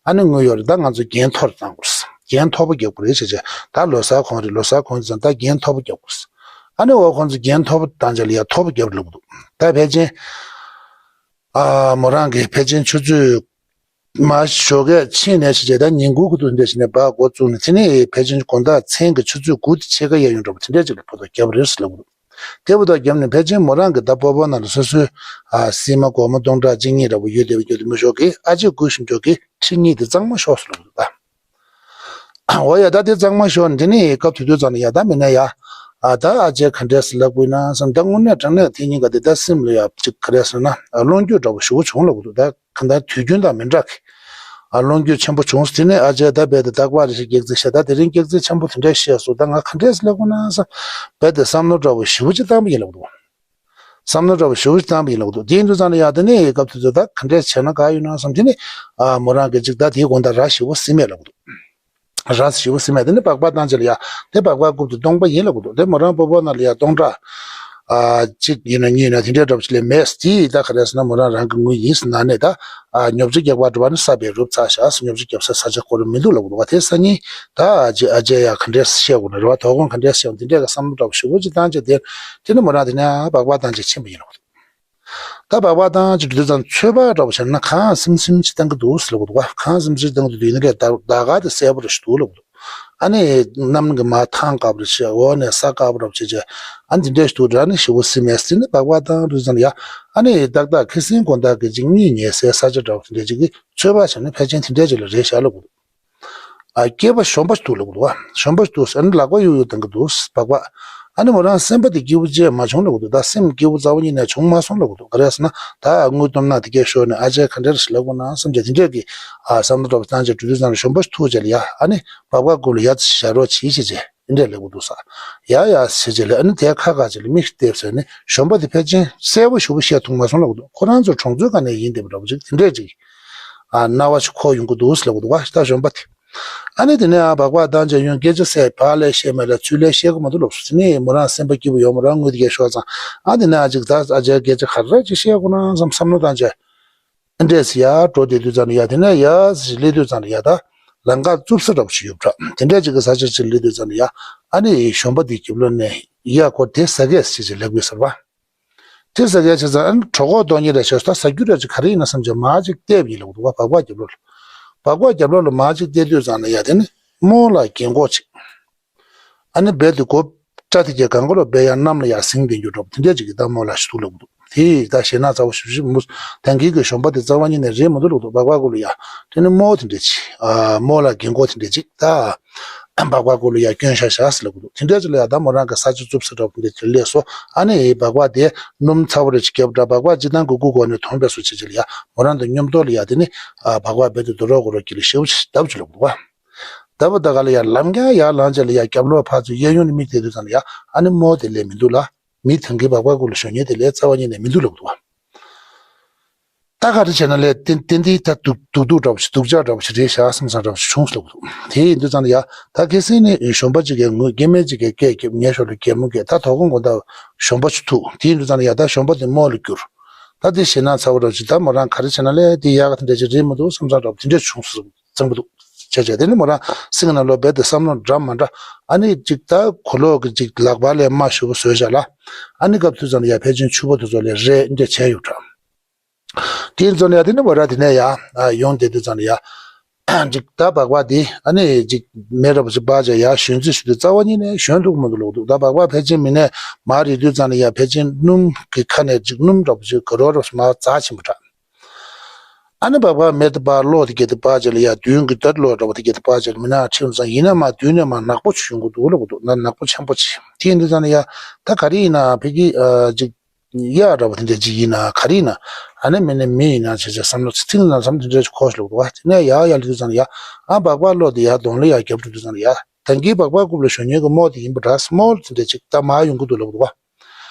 ཨ་ནི་དངུལ་ཡོད་རེད། ད་ང་ཚོ་རྒྱན་མཐོ་རུ་བཏང་དགོས་རེད། རྒྱན་མཐོ་པོ་རྒྱབ་དགོས་རེད་བྱས་བྱས། ད་ལོ་གསར་གོང་རེད། ལོ་གསར་གོང་དུས་ཙམ་ད་རྒྱན་མཐོ་པོ་རྒྱབ་དགོས། ཨ་ནི་འོ་ཁོང་ཚོ་རྒྱན་མཐོ་པོ་བཏང་བྱས་ལ་ཡ་མཐོ་པོ་རྒྱབ་ལབ་འདུག་ད་ཕལ་ཆེར་ཨ་མོ་རང་གིས་ཕལ་ཆེར་ཆུ་ཚོད་མ་ཞོགས་ཀས་ཕྱིན་ནས་བྱས་བྱས་ད་ཉིན་དགུ་གི་དུས་འདྲ་ཞིག་ནས་སྦག་འགོ་བཙུགས་ནས། དེ་ནས་ཕལ་ཆེར་དགོང་དག་མཚན་གྱི་ཆུ་ཚོད་དགུ་དང་ཕྱེད་ཀ་ཡས་ཡོང་འདྲ་པོ་དེ་འདྲ་ཅིག་ལ་བར་དུ་རྒྱབ་རེད་ཟེར་ལབ་འདུག་དེ་བར་དུ་རྒྱབ་ནས་ཕལ་ཆེར་མོ་རང་གི་ད་སྤོ་བོ་ནང་ལ་སོ་སོའི་ཨ་སྲན་མ་སྒོར་མོ་སྟོང་ཕྲག་གཅིག་གཉིས་འདྲ་པོ་ཡོད་བསྡད་པ་ཡོད་དེ་མི་ཤོག་གི་ཨ་ཅེ་སྒུག་བཞིན་འཇོག་གི་ཁྲི་གཉིས་དེ་གཙང་མ་ཤོར་སོང་ལབ་འདུག་ད། འོ་ཡ་ད་དེ་གཙང་མ་ཤོར་འདི་ནི་སྐབས་དུས་དུས་ཙམ་ལ་ཡ་ད་མི་ན་ཡ། ཨ་ད་ཨ་ཅེ་ག་འདྲས་སེ་ལབ་དགོས་ན་བསམ། ད་དངོས་གནས་དྲང་གནས་དེ་གཉིས་ཀ་དེ་ད་སེམས་ལ་ཡ་ཅིག་ག་རེ་ཟེར་ན་ཨ་བློ་འགྱོད་འདྲ་པོ་ཞེ་པོ་བྱུང་ལབ་འདུག་ད་གང་ལྟར་དུས་རྒྱུན་དང་མི་འདྲ་གི་ཨ་བློ་འགྱོད་ཆེན་པོ་བྱུང་། དེ་ནས་ཨ་ཅེ་ད་རྦད་དེ་རྟག་པར་རེ་ཞིག་སྐྱག་རྫུན་བཤད། ད་དེ་རིང་སྐྱག་རྫུན་ཆེན་པོ་དེ་འདྲས་བཤད་སོང་། ད་ང་ག་འདྲས་སེ་ལབ་དགོས་ན་བསམ། རྦད་དེ་བསམ་བློ་འདྲ་པོ་ཞེ་པོ་ཅིག་བཏང་པ་ཡིན་ལབ་འདུག་བསམ་བློ་འདྲ་པོ་ཞེ་པོ་ཅིག་བཏང་པ་ཡིན་ལབ་འདུག་དེ་ཡིན་དུས་ཙང་ལ་ཡ་དེ་ནས་སྐབས་དེ་ཚོ་ད་ག་འདྲས་བྱས་ན་དགའ་ཡོད་ན་བསམ། དེ་ནས་ཨ་མོ་རང་གིས་ཅིག་ད་དེའི་དགོང་དག་ར་ཞེ་པོ་ཟིན་མེད་ལབ་འདུག་ར་ཞེ་པོ་ཟིན་མེད། དེ་ནས་སྦག་སྦག་བཏང་བྱས་ལ་ཡ་དེ་སྦག་སྦག་རྐུབ་དེ་སྟོང་པ་ཡིན་ལབ་འདུག་དེ་མོ་རང་སྤོ་བོ་ནང་ལ་ཡ་སྟོང་ཕྲག་ཨ་གཅིག་ཡིན་ན་གཉིས་ཡིན་ན་དེ་འདྲས་འདྲ་པོ་ཅིག་ལས་མེད། དེ་ད་ག་རེ་ཟེར་ན་མོ་རང་རང་གི་དངུལ་ཡིན་ཟེར་ན་ནས་ད་ཨ་ཉོ་ཆ་རྒྱག་པ་འགྲོ་བ་ནི་ས་བལ་རུབ་ཚར་བཞག་ཉོ་ཆ་རྒྱབ་ས་ས་ཆ་སྐོར་མི་འདུག་ལབ་འདུག་བ། དེ་སང་ཉིན་ད་ཨ་ཅེ་ཨ་ཅེ་ཡ་ག་འདྲས་བཤད་དགོས་ན་རེད་བ། དོ་དགོང་ག་འདྲས་བཤད་དགོས་འདི་འདྲས་ཀྱི་བསམ་བློ་འདྲ་པོ་ཞེ་པོ་ཅིག་བཏང་བྱས། དེ་དེ་ནི་མོ་རང་དེ་ནས་ཨ་སྦག་སྦག་བཏང་བྱས་ཕྱིན་པ་ཡིན་ལབ་འདུག་ད་སྦག་སྦག་བཏང་ཅིག་འགྲོ་དུས་ཙམ་ཚོད་དཔག་འདྲ་པོ་བྱས་ན་གངས་སིམ་སིམ་ཅིག་བཏང་གི་འདུག་ཟེར་ལབ་འདུག་བ། གངས་སིམ་སིམ་ཅིག་བཏང་གི་འདུག་ཡིན་ན་ལས་ཟླ་ཟླ་སྐར་དེ་གསལ་པོ་རེ་ཞིག་འདུག་ལབ་འདུག་ཨ་ནི་གནམ་གྱི་མར་ཐང་དཀར་པོ་རེ་ཞིག་འོག་ནས་ས་དཀར་པོ་འདྲ་པོ་བྱས་བྱས་ཨ་ནི་དེ་འདྲས་ཞིག་འདུག་ར་ནི་ཞེ་པོ་སིམ་མེད་ཟེར་ནས་སྦག་སྦག་བཏང་འགྲོ་དུས་ཙམ་ལ་ཡ། ཨ་ནི་ཏག་ཏག་ཁ་སང་དགོང་དག་གི་ཅིག་གཉིད་ཉལ་སའི་ས་ཆ་འདྲ་པོ་དེ་འདྲས་ཅིག་གི་ཚོད་དཔག་བྱས་ན་ཕལ་ཆེར་དེ་འདྲས་ཅིག་ལ་རེད་ཤག་ལབ་འདུག་ཨ་སྐྱེས་པ་གཞོན་པ་ཞིག་འདུག་ལབ་འདུག་བ། གཞོན་པ་ཞིག་འདུག་ཨ་ནི་ལག་པ་གཡུག་གཡུག་བཏང་གི་འདུག་སྦག་སྦག་ཨ་ནི་མོ་རང་སེམས་པ་དེ་སྐྱིད་པོ་ཅིག་མ་བྱུང་ལབ་འདུག་ད་སེམས་སྐྱིད་པོ་རྩ་བ་ཉིད་ནས་བྱུང་མ་སོང་ལབ་འདུག་ག་རེ་ཟེར་ན་ད་དངུལ་སྟོང་ཕྲག་དེ་གས་ཤོར་ནས་ཨ་ཅེ་ག་འདྲ་རེ་ཞིག་ལབ་དགོས་ན་བསམ་བྱས་དེ་འདྲས་ཀྱི་ཨ་བསམ་བློ་འདྲ་པོ་བཏང་བྱས་འགྲོ་དུས་ཙམ་ལ་གཞོན་པ་ཞིག་ཐུག་བྱས་ལ་ཡ། ཨ་ནི་སྦག་སྦག་གུ་ལ་ཡ་ཅིག་བཞག་རོགས་བྱེད་ཅེས་བྱས་དེ་འདྲས་ལབ་འདུག་ས། ཡ་ཡ་བྱས་བྱས་ལ་ཨ་ནི་དེ་ཁ་ཁ་བྱས་ལ་མིག་བལྟས་ཟེར་ནས་གཞོན་པ་དེ་ཕལ་ཆེར་གསལ་པོ་ཞེ་པོ་བཤད་ཐུབ་མ་སོང་ལབ་འདུག་ཁོ་རང་ཚོ་གྲོང་ཚོའི་སྒང་ནས་ཡིན་བསྡད་པ་འདྲ་པོ་ཅིག་དེ་འདྲས་ཅིག་ཨ་རྣ་བ་ཞིག་འཁོར་ཡོང་གི་འདུག་ལབ་འདུག་བ། ད་གཞོན་པ་དེ། ཨ་ནི་དེ་ནས་ཨ་སྦག་སྦག་བཏང་བྱས་ཡོང་སྐད་ཆ་བཤད་ཕར་ལས་བཤད་མར་ལས་ཚུར་ལས་བཤད་གི་མི་འདུག་ལབ་སོང་། དེ་ནས་མོ་རང་སེམས་པ་སྐྱིད་པོ་ཡོད་མོ་རང་དངུལ་དེ་གས་ཤོར་ཙང་ཨ་དེ་ནས་ཨ་ཅིག་ད་ཨ་ཅག་སྐད་ཆ་ག་རེ་ཅིག་བཤད་དགོས་ན་བསམ་བསམ་བློ་བཏང་བྱས། ཨ་འདྲས་ཡར་འགྲོ་བསྡད་དུས་ཙམ་ལ་ཡ་དེ་ནས་ཡར་སླེབས་དུས་ཙམ་ལ་ཡ་ད་ལམ་ཁ་རྩུབ་ས་འདྲ་པོ་ཞིག་ཡོད་པ་འདྲ། དེ་འདྲས་ཅིག་གི་ས་ཆ་ཅིག་སླེབས་དུས་ཙམ་ལ་ཡ་ཨ་ནི་གཞོན་པ་དེའི་རྒྱབ་ལོགས་ནས་ཡ་ཁོ་དེ་ཟ་གས་ཟེར་ཅིག་ལབ་གི་ཟེར་བ། དེ་ཟ་གས་བྱས་ཙང་ཨ་ནི་གྲོད་ཁོག་ལྟོགས་ཉེན་རེ་བྱས་སོང་། ད་ཟ་རྒྱུ་རེ་ཅིག་ག་རེ་ཡིན་ན་བསམ་བྱས་མར་ཅིག་བལྟས་པ་ཡིན་ལབ་འདུག་བ། སྦག་སྦག་རྒྱབ་ལོགས་ལ། སྦག་སྦག་རྒྱབ་ལོགས་ལ་མར་ཅིག་བལྟས་དུས་ཙམ་ལ་ཡ་དེ་ནི་རྨོ་ལགས་རྒན་གོག་ཅིག་ཨ་ནི་རྦད་དེ་མགོ་སྐྲ་དེ་གས་གང་ག་ལོ་རྦད་ཡར་གནམ་ལ་ཡར་ཟིང་བསྡད་རྒྱུ་འདྲ་པོ་དེ་འདྲས་ཅིག་གི་ད་རྨོ་ལགས་ཤིག་འདུག་ལབ་འདུག་དེ་ད་ཞེད་སྣང་ཚ་པོ་ཞེ་པོ་ཞིག་མོ་ད་གིན་གྱི་གཞོན་པ་དེ་རྩ་བ་ཉིད་ནས་རེད་མི་འདུག་ལབ་འདུག་སྦག་སྦག་གུ་ལ་ཡ་དེ་ནི་རྨོ་དེ་འདྲས་ཅིག་ཨ་རྨོ་ལགས་རྒན་གོག་དེ་འདྲས་ཅིག་ད་སྦག་སྦག་གུ་ལ་ཡ་སྐྱོན་ཤ་ཤ་ཟེར་ལབ་འདུག་དེ་འདྲས་ཅིག་ལ་ཡ་ད་མོ་རང་གི་ས་ཆ་རྩུབ་ས་འདྲ་པོ་དེ་འདྲས་དེ་སླེབས་སོང་། ཨ་ནི་སྦག་སྦག་དེ་སྣུམ་ཚ་པོ་རེ་ཅིག་བརྒྱབ་འདྲ། སྦག་སྦག་སྤྱིར་བཏང་གི་སྐུ་གོ་ནས་དོན་པས་སོ་ཅིག་ཅིག་ལ་ཡ་མོ་རང་དང་མཉམ་དུ་ལ་ཡ་དེ་ནི་ཨ་སྦག་སྦག་རྦད་དེ་དུ་རོགས་གོ་རོགས་ཀྱི་ལ་ཞེ་པོ་ཞིག་ལབ་ཅིག་ལབ་འདུག་བ། ལྟ་བུ་ད་ག་ལ་ཡ་ལམ་ཀྱང་ཡར་ལངས་བྱས་ལ་ཡ་རྒྱབ་ལོགས་ཕར་ཚུར་གཡས་གཡོན་ནས་མིག་བལྟས་དུས་ཙམ་ལ་ཡ་ཨ་ནི་རྨོ་དེ་སླེབས་མི་འདུག་ལ། མི་ཐང་གི་སྦག་སྦག་གུ་ལ་ཞོན་མཁན་དེ་ལས་རྩ་བ་ཉིད་ནས་མི་འདུག་ལབ་འདུག་བ། ད་ག་རེ་བྱས་ན་ལས་ཏན་ཏན་འདི་ད་སྡུག་སྡུག་སྡུག་འདྲ་པོ་ཞིག་སྡུག་ཅག་འདྲ་པོ་ཞིག་རེད་ཤག་བསམ་བསམ་འདྲ་པོ་ཞིག་བྱུང་སོང་། དེ་ཡིན་དུས་ཙང་ལ་ཡ་ད་ཁ་སང་ནས་གཞོན་པ་ཅིག་གིས་ངོས་སྐྱེ་དམན་ཅིག་གིས་སྐད་རྒྱབ། ངའི་ཞོར་ལ་གད་མོ་བགད། ད་དོ་དགོང་དགོང་དག་གཞོན་པ་ཅིག་ཐུག། དེ་ཡིན་དུས་ཙང་ལ་ཡ་ད་གཞོན་པ་དེ་རྨོ་ལ་བསྐྱུར། ད་དེ་ཞེད་སྣང་ཚ་བོ་འདྲ་པོ་ཅིག་ད་མོ་རང་ག་རེ་བྱས་ན་ལས་དེ་ཡག་ག་དེ་འདྲ་ཅིག་རེད་མི་འདུག་བསམ་བསམ་འདྲ་པོ་དེ་འདྲ་བྱུང་སོང་། བྱས་བྱས་དེ་ནི་མོ་རང་སེམས་ནང་ལོགས་རྦད་དེ་བསམ་བློ་འདྲ་མ་འདྲ། ཨ་ནི་ཅིག་ད་གོས་ལོག་གི་ཅིག་ལག་པ་ལ་མར་ཞེ་པོ་བཟོས་བཞག་ལ། ཨ་ནི་སྐབས་དུས་ཙང་ལ་ཡ་ཕལ་ཆེར་ཕྱུ་པ་དེ་ཚོ་ལ་རས་འདྲ་བྱས་ཡོད་འདྲ། དེ་ཚོ་ནས་དེ་ནི་མོ་རང་དེ་ནས་ཡ་ཡོང་བསྡད་དུས་ཙང་ལ་ཡ། ཅིག་ད་སྦག་སྦག་དེ་ཨ་ནི་ཅིག་མེ་འདྲ་པོ་ཅིག་སྦར་བྱས་ཡ་ཞོན་རྩིས་ཞུ་དུས་རྩ་བ་ཉིད་ནས་ཞོན་ཐུབ་ཀྱི་མི་འདུག་ལབ་འདུག་ད་སྦག་སྦག་ཕལ་ཆེར་མི་ནས་མར་རེག་དུས་ཙང་ལ་ཡ་ཕལ་ཆེར་སྣུམ་གི་ཁ་ནས་ཅིག་སྣུམ་འདྲ་པོ་ཅིག་ག་རོ་རོ་མར་འཛག་ཕྱིན་པ་འདྲ། ཨ་ནི་སྦག་སྦག་མེ་དེ་སྦར་གློག་དེ་གྱད་དེ་སྦར་བྱས་ལ་ཡ་མདུན་གྱི་ད་གློག་འདྲ་པོ་དེ་གྱད་དེ་སྦར་བྱས་ལ་མི་ནག་ཁྲིད་ཙང་ཡིན་ན་མར་མདུན་ནས་མར་ནག་པོ་ཅིག་ཞོན་གྱི་འདུག་ལབ་འདུག་ན་ནག་པོ་ཆེན་པོ་ཅིག་དེ་ཡིན་དུས་ཙང་ལ་ཡ་ད་ག་རེ་ཡིན་ན་ཕ་གི་ཅིག་གཡག་འདྲ་པོ་དེ་འདྲ་ཅིག་ཡིན་ན་ག་རེ་ཡིན་ན། ཨ་ནི་མི་ནི་མི་ཡིན་ན་བྱས་བྱས་བསམ་བློ་ཚིག་ཚིག་ནང་བསམ་དེ་འདྲ་ཅིག་འཁོར་ལབ་འདུག་བ། དེ་ནས་ཡར་ཡར་སླེབས་དུས་ཙང་ལ་ཡ་ཨ་སྦག་སྦག་གློག་དེ་ཡར་གདོང་ལ་ཡར་རྒྱབ་འགྲོ་དུས་ཙང་ལ་ཡ་ད་གིན་སྦག་སྦག་རྐུབ་ལ་ཞོན་མཁན་གྱི་རྨོ་དེ་ཡིན་པ་འདྲ། རྨོ་དེ་འདྲ་ཅིག་ད་མར་ཡོང་གི་འདུག་ལབ་འདུག་བ།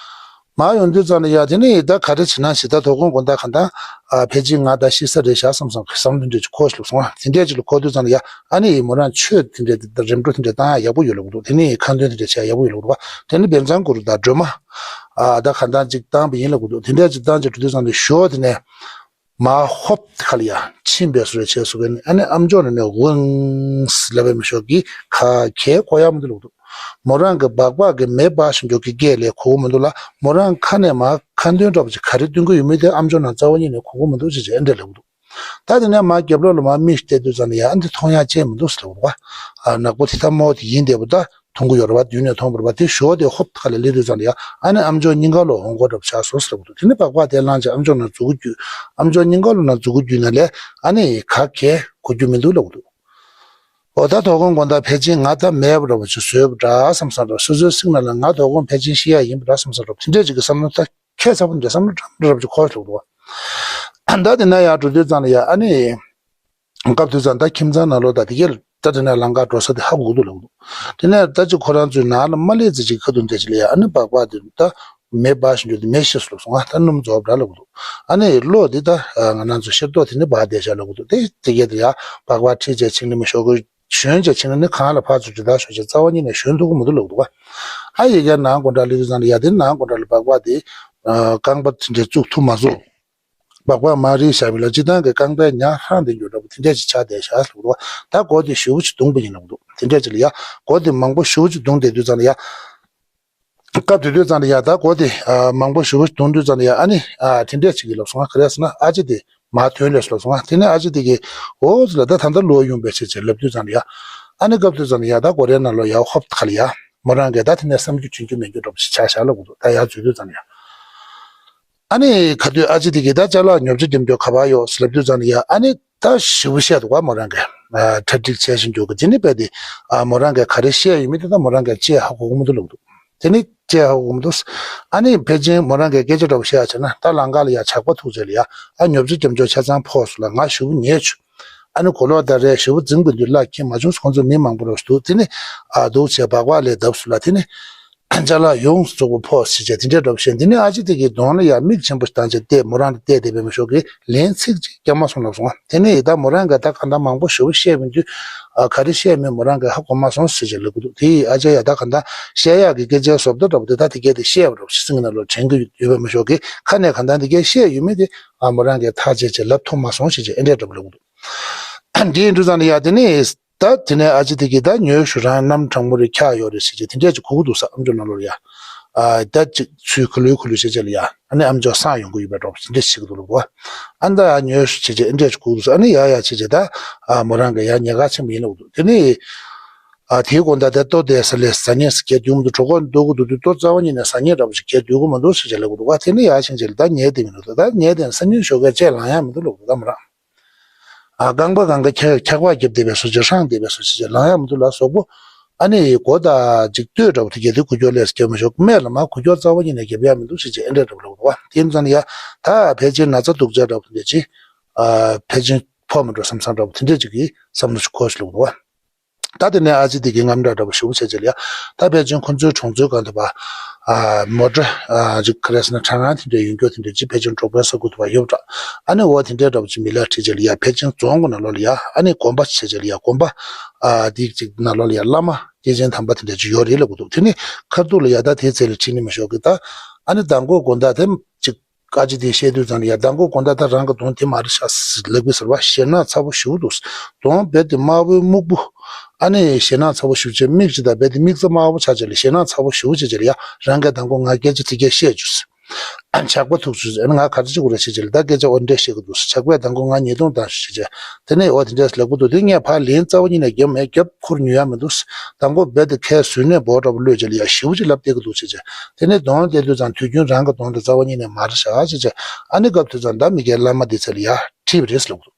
མར་ཡོང་དུས་ཙང་ལ་ཡ་དེ་ནས་ད་ག་རེ་བྱེད་ན་ཞེ་ད་དོ་དགོང་དགོང་དག་ག་ད་ཨ་ཕལ་ཆེར་ང་ད་ཤི་ས་རེད་ཤག་བསམ་བསམ་བསམ་དེ་འདྲ་ཅིག་འཁོར་ལབ་སོང་བ། དེ་འདྲ་ཅིག་ལ་འཁོར་དུས་ཙང་ལ་ཡ་ཨ་ནི་མོ་རང་ཆོས་དེ་འདྲ་དེ་རིམ་གྲོ་དེ་འདྲ་བཏང་ཡག་ཡག་པོ་ཡོད་ལབ་འདུག་དེ་ནས་ཁ་འདོན་དེ་འདྲ་བྱས་ཡག་ཡག་པོ་ཡོད་ལབ་འདུག་བ། དེ་ནས་བཛྲ་གུ་རུ་དང་སྒྲོལ་མ། ཨ་ད་ག་ད་ཅིག་བཏང་བ་ཡིན་ལབ་འདུག་དེ་འདྲ་ཅིག་བཏང་བྱས་འགྲོ་དུས་ཙང་ལ་ཞོ་དེ་ནས་མར་ཧོབ་ཁ་ལ་ཡ་ཕྱིན་པའི་བཟོ་འདྲ་བྱས་སོང་བས་ནི། ཨ་ནི་ཨམ་ཅོག་ནང་ནས་ཝང་ལབ་པའི་མི་ཤོག་གི་ཁ་ཁྱེར་གོ་ཡག་མི་འདུག་ལབ་འདུག་མོ་རང་གི་སྦག་སྦག་གི་མེ་འབར་བཞིན་འཇོག་གི་སྐད་ལས་གོ་གི་མི་འདུག་ལ། མོ་རང་ཁ་ནས་མར་ཁ་འདོན་འདྲ་པོ་ཅིག་ག་རེ་འདོན་གི་ཡོད་མེད་དེ་ཨམ་ཅོག་ནང་རྩ་བ་ཉིད་ནས་གོ་གི་མི་འདུག་ཅེས་ཅེས་ཨེ་འདྲ་ལབ་འདུག་ད་དེ་ནས་མར་རྒྱབ་ལོགས་ལ་མར་མིག་བལྟས་དུས་ཙང་ལ་ཡ་ཨ་འདི་མཐོང་ཡག་ཅིག་མི་འདུག་ཟེར་བ། ཨ་ནག་པོ་དེ་ད་རྨོ་དེ་ཡིན་བསྡད་པ་ད་མཐོང་གི་ཡོད་རེད་བ། མདུན་ནས་མཐོང་བ་རེད་བ། དེ་ཞོ་དེ་ཧོབ་ཁ་ལ་སླེབས་དུས་ཙང་ལ་ཡ་ཨ་ནི་ཨམ་ཅོག་སྙིང་ག་ལོག་འོང་གོ་འདྲ་པོ་ཆགས་སོང་ཟེར་བ་འདུག་དེ་ནས་སྦག་སྦག་དེ་བླངས་བྱས་ཨམ་ཅོག་ནང་འཛུལ་གི་རྒྱུ། ཨམ་ཅོག་སྙིང་ག་ལོག་ནང་འཛུལ་གི་རྒྱུ་ན་ལས་ཨ་ནི་ག་གེ་གོ་རྒྱུ་མི་འདུག་ལབ་འདུག་འོ་ད་དོ་དགོང་དགོང་དག་ཕལ་ཆེར་ང་ད་མེད་པ་འདྲ་པོ་ཅིག་བཟོས་པ་འདྲ་བསམ་བསམ་འདྲ། སོ་སོའི་སེམས་ནང་ལ་ང་དོ་དགོང་ཕལ་ཆེར་ཤི་ཡག་ཡིན་པ་འདྲ་བསམ་བསམ་འདྲ་པོ་དེ་འདྲས་ཅིག་གི་བསམ་བློ་ད་ཁྱད་མཚར་པོ་འདྲ་བསམ་བློ་འདྲ་འདྲ་པོ་ཅིག་འཁོར་སོང་འདུག་ད་དེ་ན་ཡར་འགྲོ་དུས་ཙང་ལ་ཡ་ཨ་ནི་སྐབས་དུས་ཙང་ད་ཁྱིམ་ཚང་ནང་ལོགས་ད་དེ་གས་ད་དེ་ན་ལམ་ཁ་འགྲོ་ས་དེ་ཧ་གོ་གི་འདུག་ལབ་འདུག་དེ་ནས་ད་ཅིག་ཁོ་རང་ཚོའི་ནང་ལ་མ་སླེབས་ཙམ་ཅིག་ཁ་ཐུག་འདྲ་ཅིག་ལ་ཡ་ཨ་ནི་སྦག་སྦག་དེ་ད་མེ་འབར་བཞིན་འགྲོ་དེ་མེ་ཤི་སོང་ལབ་སོང་། ཨ་ད་སྣུམ་རྫོགས་འདྲ་ལབ་འདུག་ཨ་ནི་གློག་འདི་ད་ང་རང་ཚོ་ཤེལ་ཏོག་དེ་ནི་འབར་བསྡད་ཤག་ལབ་འདུག་དེ་དེ་གས་དེ་ཡ་སྦག་སྦག་ཁྲིད་བྱས་ཕྱིན་ནི་མི་ཤོག་གི་ཞོན་བྱས་ཕྱིན་ནི་གང་ལ་ཕར་ཚུར་ཇི་ལྟར་ཤོར་བྱས་རྩ་བ་ཉིད་ནས་ཞོན་ཐུབ་ཀྱི་མི་འདུག་ལབ་འདུག་བ། ཨ་ཡི་གེ་ནང་སྒོ་འགྲམ་སླེབས་དུས་ཙང་ལ་ཡ་དེ་ནང་སྒོ་འགྲམ་ལ་སྦག་སྦག་དེ་རྐང་པ་དེ་འདྲས་བཙུགས་ཐུབ་མ་སོང་། སྦག་སྦག་མར་རིལ་བཞག་པ་ལ་སྤྱིར་བཏང་གི་རྐང་པའི་ཉ་ཧྲང་དེ་འགྱུར་འདྲ་པོ་དེ་འདྲས་ཅིག་ཆགས་བསྡད་ཤག་ལབ་འདུག་བ། ད་མགོ་དེ་ཞེ་པོ་ཅིག་བརྡུངས་པ་ཡིན་ལབ་འདུག་དེ་འདྲས་ཅིག་ལ་ཡ་མགོ་དེ་མང་པོ་ཞེ་པོ་ཅིག་བརྡུངས་བསྡད་དུས་ཙང་ལ་ཡ། སྐབས་དེ་དུས་ཙང་ལ་ཡ་ད་མགོ་དེ་ཨ་མང་པོ་ཞེ་པོ་བརྡུངས་དུས་ཙང་ལ་ཡ་ཨ་ནི་ཨ་དེ་འདྲས་ཅིག་གིས་ལབ་སོང་། ང་ག་རེ་ཟེར་ན་ཨ་ཅེ་དེ་མར་ཐོན་ལས་སོང་ལབ་སོང་། དེ་ནས་ཨ་ཅེ་དེ་གིས་འོ་ཟེར་ལ་ད་ད་ལྟ་ལོག་ཡོང་བས་བྱས་བྱས་ལབ་དུས་ཙང་ལ་ཡ་ཨ་ནི་སྐབས་དུས་ཙང་ལ་ཡ་ད་སྒོ་རའི་ནང་ལོགས་ཡ་ཧོབ་ཁ་ལ་ཡ་མོ་རང་གིས་ད་དེ་ནས་བསམ་རྒྱུ་བྱུང་རྒྱུ་མེད་རྒྱུ་འདྲ་པོ་ཞིག་ཆགས་ཤག་ལབ་འདུག་ད་ཡར་འཛུལ་དུས་ཙང་ལ་ཡ་ཨ་ནི་ག་དུས་ཨ་ཅེ་དེ་གིས་ད་ཅ་ལག་ཉོ་ཆ་རྒྱབ་རྒྱུ་ག་པར་ཡོད་ཟེར་ལབ་དུས་ཙང་ལ་ཡ་ཨ་ནི་ད་ཞེ་པོ་བཤད་འདུག་བ། མོ་རང་གིས་ཨ་གྲ་སྒྲིག་བྱས་བཞིན་འདུག་གི་དེ་ནི་རྦད་དེ་ཨ་མོ་རང་གིས་ག་རེ་བཤད་ཡོད་མེད་དེ་ད་མོ་རང་གིས་ཅིག་ཧ་གོ་གི་མི་འདུག་ལབ་འདུག་དེ་ནི་ཅིག་ཧ་གོ་གི་མི་འདུག་ཨ་ནི་ཕལ་ཆེར་མོ་རང་གིས་སྐད་ཆ་འདྲ་པོ་བཤད་ཡ་བྱས་ན་ད་ལམ་ཁ་ལ་ཡ་ཇག་པ་ཐུག་བྱས་ལ་ཡ་ཨ་ཉོ་ཆ་རྒྱབ་རྒྱུ་ཆ་ཚང་ཕོག་སོང་ལ་ང་ཞེ་པོ་ཉལ་བྱུང་། ཨ་ནི་གོས་ལོག་དང་རས་ཞེ་པོ་འཛིང་པའི་དུས་གླ་འཁྱེར་མ་བྱུང་། ཁོང་ཚོ་མི་མང་པོ་རོགས་འདུག་དེ་ནི་ཨ་འདུག་བྱས་སྦག་སྦག་ལས་བརྡབས་སོང་ལ་དེ་ནི་ཅ་ལག་ཡོངས་སུ་རྫོགས་པ་ཕོག་ཟེར་བྱས་དེ་འདྲའི་འདྲ་པོ་བཤད། འདི་ནི་ཨ་ཅེ་དེ་གིས་གདོང་ལ་ཡ་མིག་ཆེན་པོ་ཞིག་བཏང་བྱས་བལྟས། མོ་རང་ལ་བལྟས་བསྡད་པའི་མི་ཤོག་གིས་ལན་ཚིག་ཅིག་རྒྱག་མ་སོང་ལབ་སོང་བ། དེ་ནས་ད་མོ་རང་གིས་ད་གང་ལྟར་མང་པོ་ཞེ་པོ་བཤད་པའི་དུས་ཨ་ག་རེ་བཤད་མིན་མོ་རང་གིས་ཧ་གོ་མ་སོང་ཟེར་བྱས་ལབ་ཀྱི་འདུག་དེ་ཡིས་ཨ་ཅེ་ཡ་ད་གང་ལྟར་བཤད་ཡག་གི་སྐད་ཆའི་བཟོ་ལྟ་འདྲ་པོ་དེ་ད་དེ་གས་དེ་བཤད་པ་འདྲ་པོ་ཞིག་སེམས་ཀྱི་ནང་ལོགས་དྲན་གྱི་ཡོད་པའི་མི་ཤོག་གིས་ཁ་ནས་གང་ལྟར་འདི་གས་བཤད་ཡོད་མེད་དེ་ཨ་མོ་རང་གིས་ཐག་བཅད་བྱས་ལབ་ཐུབ་མ་སོང་ཟེར་བྱས་ཨེ་འདྲས་འདྲ་པོ་ལབ་ཀྱི་འདུག་དེ་ཡིན་དུས་ཙང་ནས་ཡ་དེ་ནས། ད་དེ་ནས་ཨ་ཅེ་དེ་གིས་ད་ཉོས་ཞུ་རང་གནམ་གྲང་མོ་རེད་འཁྱག་ཡོད་རེད་ཟེར་གྱི་དེ་འདྲས་ཅིག་གོ་གི་འདུག་ས། ཨམ་ཅོག་ནང་ལོགས་ལ་ཡ། ཨ་ད་ཅིག་ཚུར་ཁུ་ལུ་ཁུ་ལུ་བྱས་བྱས་ལ་ཡ། ཨ་ནི་ཨམ་ཅོག་སངས་ཡོང་གི་ཡོད་པའི་འདྲ་པོ་དེ་འདྲས་བྱེད་ཀྱི་འདུག་ལབ་གོ། ཨ་ད་ཡ་ཉོས་ཞུ་བྱས་བྱས་ཨེ་འདྲས་ཅིག་གོ་གི་འདུག་ས། ཨ་ནི་ཡ་ཡ་བྱས་བྱས་ད་ཨ་མོ་རང་གིས་ཡ་ཉེན་ཁ་ཆེན་པོ་ཡིན་ལབ་འདུག་དེ་ནི་ཨ་དེའི་དགོང་དག་ད་ལྟོ་བསྡད་ས་ལས་ཟ་ཉལ་ཟ་གྱི་འདུག་མི་འདུག་གྲོད་ཁོག་ལྟོགས་ཀྱི་འདུག་དུས་ལྟོ་རྩ་བ་ཉིད་ནས་ཟ་ཉལ་འདྲ་པོ་ཞིག་གྱི་འདུག་གི་མི་འདུག་ཟེར་བྱས་ལབ་ཀྱི་འདུག་ག་དེ་ནི་ཡ་ཕྱིན་བྱས་ལ་ད་ཉལ་བསྡད་མི་འདུག་ད་ཉལ་བསྡད་ན་སང་ཉིན་ཞོགས་ཀས་ཅིག་ལངས་ཡག་མི་འདུག་ལབ་འདུག་ག་མོ་རང་། ཨ་རྐང་པ་གང་ག་འཁྱག་འཁྱག་པ་བརྒྱབ་བསྡད་པའི་བཟོ་ཅིག་ཧྲང་བསྡད་པའི་བཟོ་ཅིག་ལངས་ཡག་མི་འདུག་ལ་གཟུགས་པོ། ཨ་ནི་མགོ་དང་ཅིག་སྟོད་འདྲ་པོ་དེ་གས་དེ་འགུལ་སྐྱོད་ལས་སྐྱོད་མི་ཤོག་སྨད་ལ་མར་འགུལ་སྐྱོད་རྩ་བ་ཉིད་ནས་བརྒྱབ་ཡག་མི་འདུག་ཟེར་བྱས་ཨེ་འདྲས་འདྲ་པོ་ལབ་འདུག་ག་དེ་ཡིན་ཙང་ཡ་ད་ཕལ་ཆེར་ན་ཚ་སྡུག་ཅག་འདྲ་པོ་དེ་འདྲས་ཅིག་ཨ་ཕལ་ཆེར་ཕོག་མི་འགྲོ་བསམ་བསམ་འདྲ་པོ་དེ་འདྲས་ཅིག་གི་བསམ་བློ་ཞིག་འཁོར་ཞིག་ལབ་འདུག་ག་ད་དེ་ནས་ཨ་ཅེ་དེ་གི་རྔམ་སྐྲག་འདྲ་པོ་ཞེ་པོ་བྱས་བྱས་ལ་ཡ། ད་ཕལ་ཆེར་ཁོ་ཚོའི་གྲོང་ཚོའི་སྒང་དུ་བ། ཨ་མོ་ཊ་ཨ་ཅིག་ག་རེ་ཟེར་ན་གྲང་རང་དེ་འདྲ་ཡོང་རྒྱུ་དེ་འདྲ་ཅིག་ཕལ་ཆེར་འབྲོག་པའི་ས་ཁུལ་དུ་བ་ཡོད་པ་འདྲ། ཨ་ནི་འོ་དེ་འདྲའི་འདྲ་པོ་ཅིག་མི་ལ་ཁྲིད་བྱས་ལ་ཡ། ཕལ་ཆེར་རྫོང་གི་ནང་ལོགས་ལ་ཡ། ཨ་ནི་དགོན་པ་བྱས་བྱས་ལ་ཡ། དགོན་པ་ཨ་དེ་ཅིག་ནང་ལོགས་ལ་ཡ་བླ་མ་སྐྱེས་ཆེན་དམ་པ་དེ་འདྲ་ཅིག་ཡོད་རེད་ལབ་གི་འདུག་དེ་ནི་ཁ་ཐུག་ལ་ཡ་ད་དེའི་རྩ་ལ་ཁྲིད་ནི་མི་ཤོག་གི། ད་ཨ་ནི་མདང་དགོང་དགོང་དག་དེ་ཅིག་ཨ་ཅེ་དེས་བཤད་དུས་ཙང་ལ་ཡ། མདང་དགོང་དགོང་དག་ད་རང་གི་གདོང་དེ་མ་རེད་ཤག་ཟེར་ལབ་གི་ཟེར་བ། ཞེད་སྣང་ཚ་པོ་ཞེ་པོ་འདུག་གདོང་རྦད་དེ་དམར་པོའི་སྨུག་པོ། ཨ་ནི་ཞེད་སྣང་ཚ་པོ་ཞེ་པོ་བྱས། མིག་ཅིག་ད་རྦད་དེ་མིག་རྩ་དམར་པོ་ཆགས་བྱས་ལ་ཞེད་སྣང་ཚ་པོ་ཞེ་པོ་བྱས་བྱས་ལ་ཡ། རང་གིས་མདང་དགོང་ང་སྐད་ཆ་དེ་སྐད་བཤད་བྱུང་ཟེར། ཇག་པ་ཐུག་བྱུང་ཟེར། ཨ་ནི་ང་ག་རེ་བྱེད་དགོས་རེད་བྱས་བྱས་ལ། ད་སྐད་ཆ་འོ་འདྲས་བཤད་གི་འདུག་ཟེར། ཇག་པས་མདང་དགོང་ང་ཉེས་རྡུང་བཏང་བྱུང་བྱས་བྱས། དེ་ནས་འོ་དེ་འདྲས་ལབ་གི་འདུག་དེ་ངས་ཕར་ལན་རྩ་བ་ཉིད་ནས་རྒྱབ་མེད། རྒྱབ་ཁུར་ཉོ་ཡ་མི་འདུག་ཟེར། མདང་དགོང་རྦད་དེ་ཁའི་ཟུར་ནས་འབོག་འདྲ་པོ་གློད་བྱས་ལ་ཡ་ཞེ་པོ་ཅིག་ལབ་བསྡད་གི་འདུག་བྱས་བྱས། དེ་ནས་གདོང་བལྟས་དུས་ཙང་དུས་རྒྱུན་རང་གི་གདོང་དེ་རྩ་བ་ཉིད་ནས་མ་རེད་ཤག་བྱས་བྱས། ཨ་ནི་སྐབས་དེ་ཙང་ད་མི་གའི་བླ་མ་དེའི་རྩ་ལ་ཡ་ཁྲིད་པ་རེད་ཟེར་ལབ་གི་འདུག་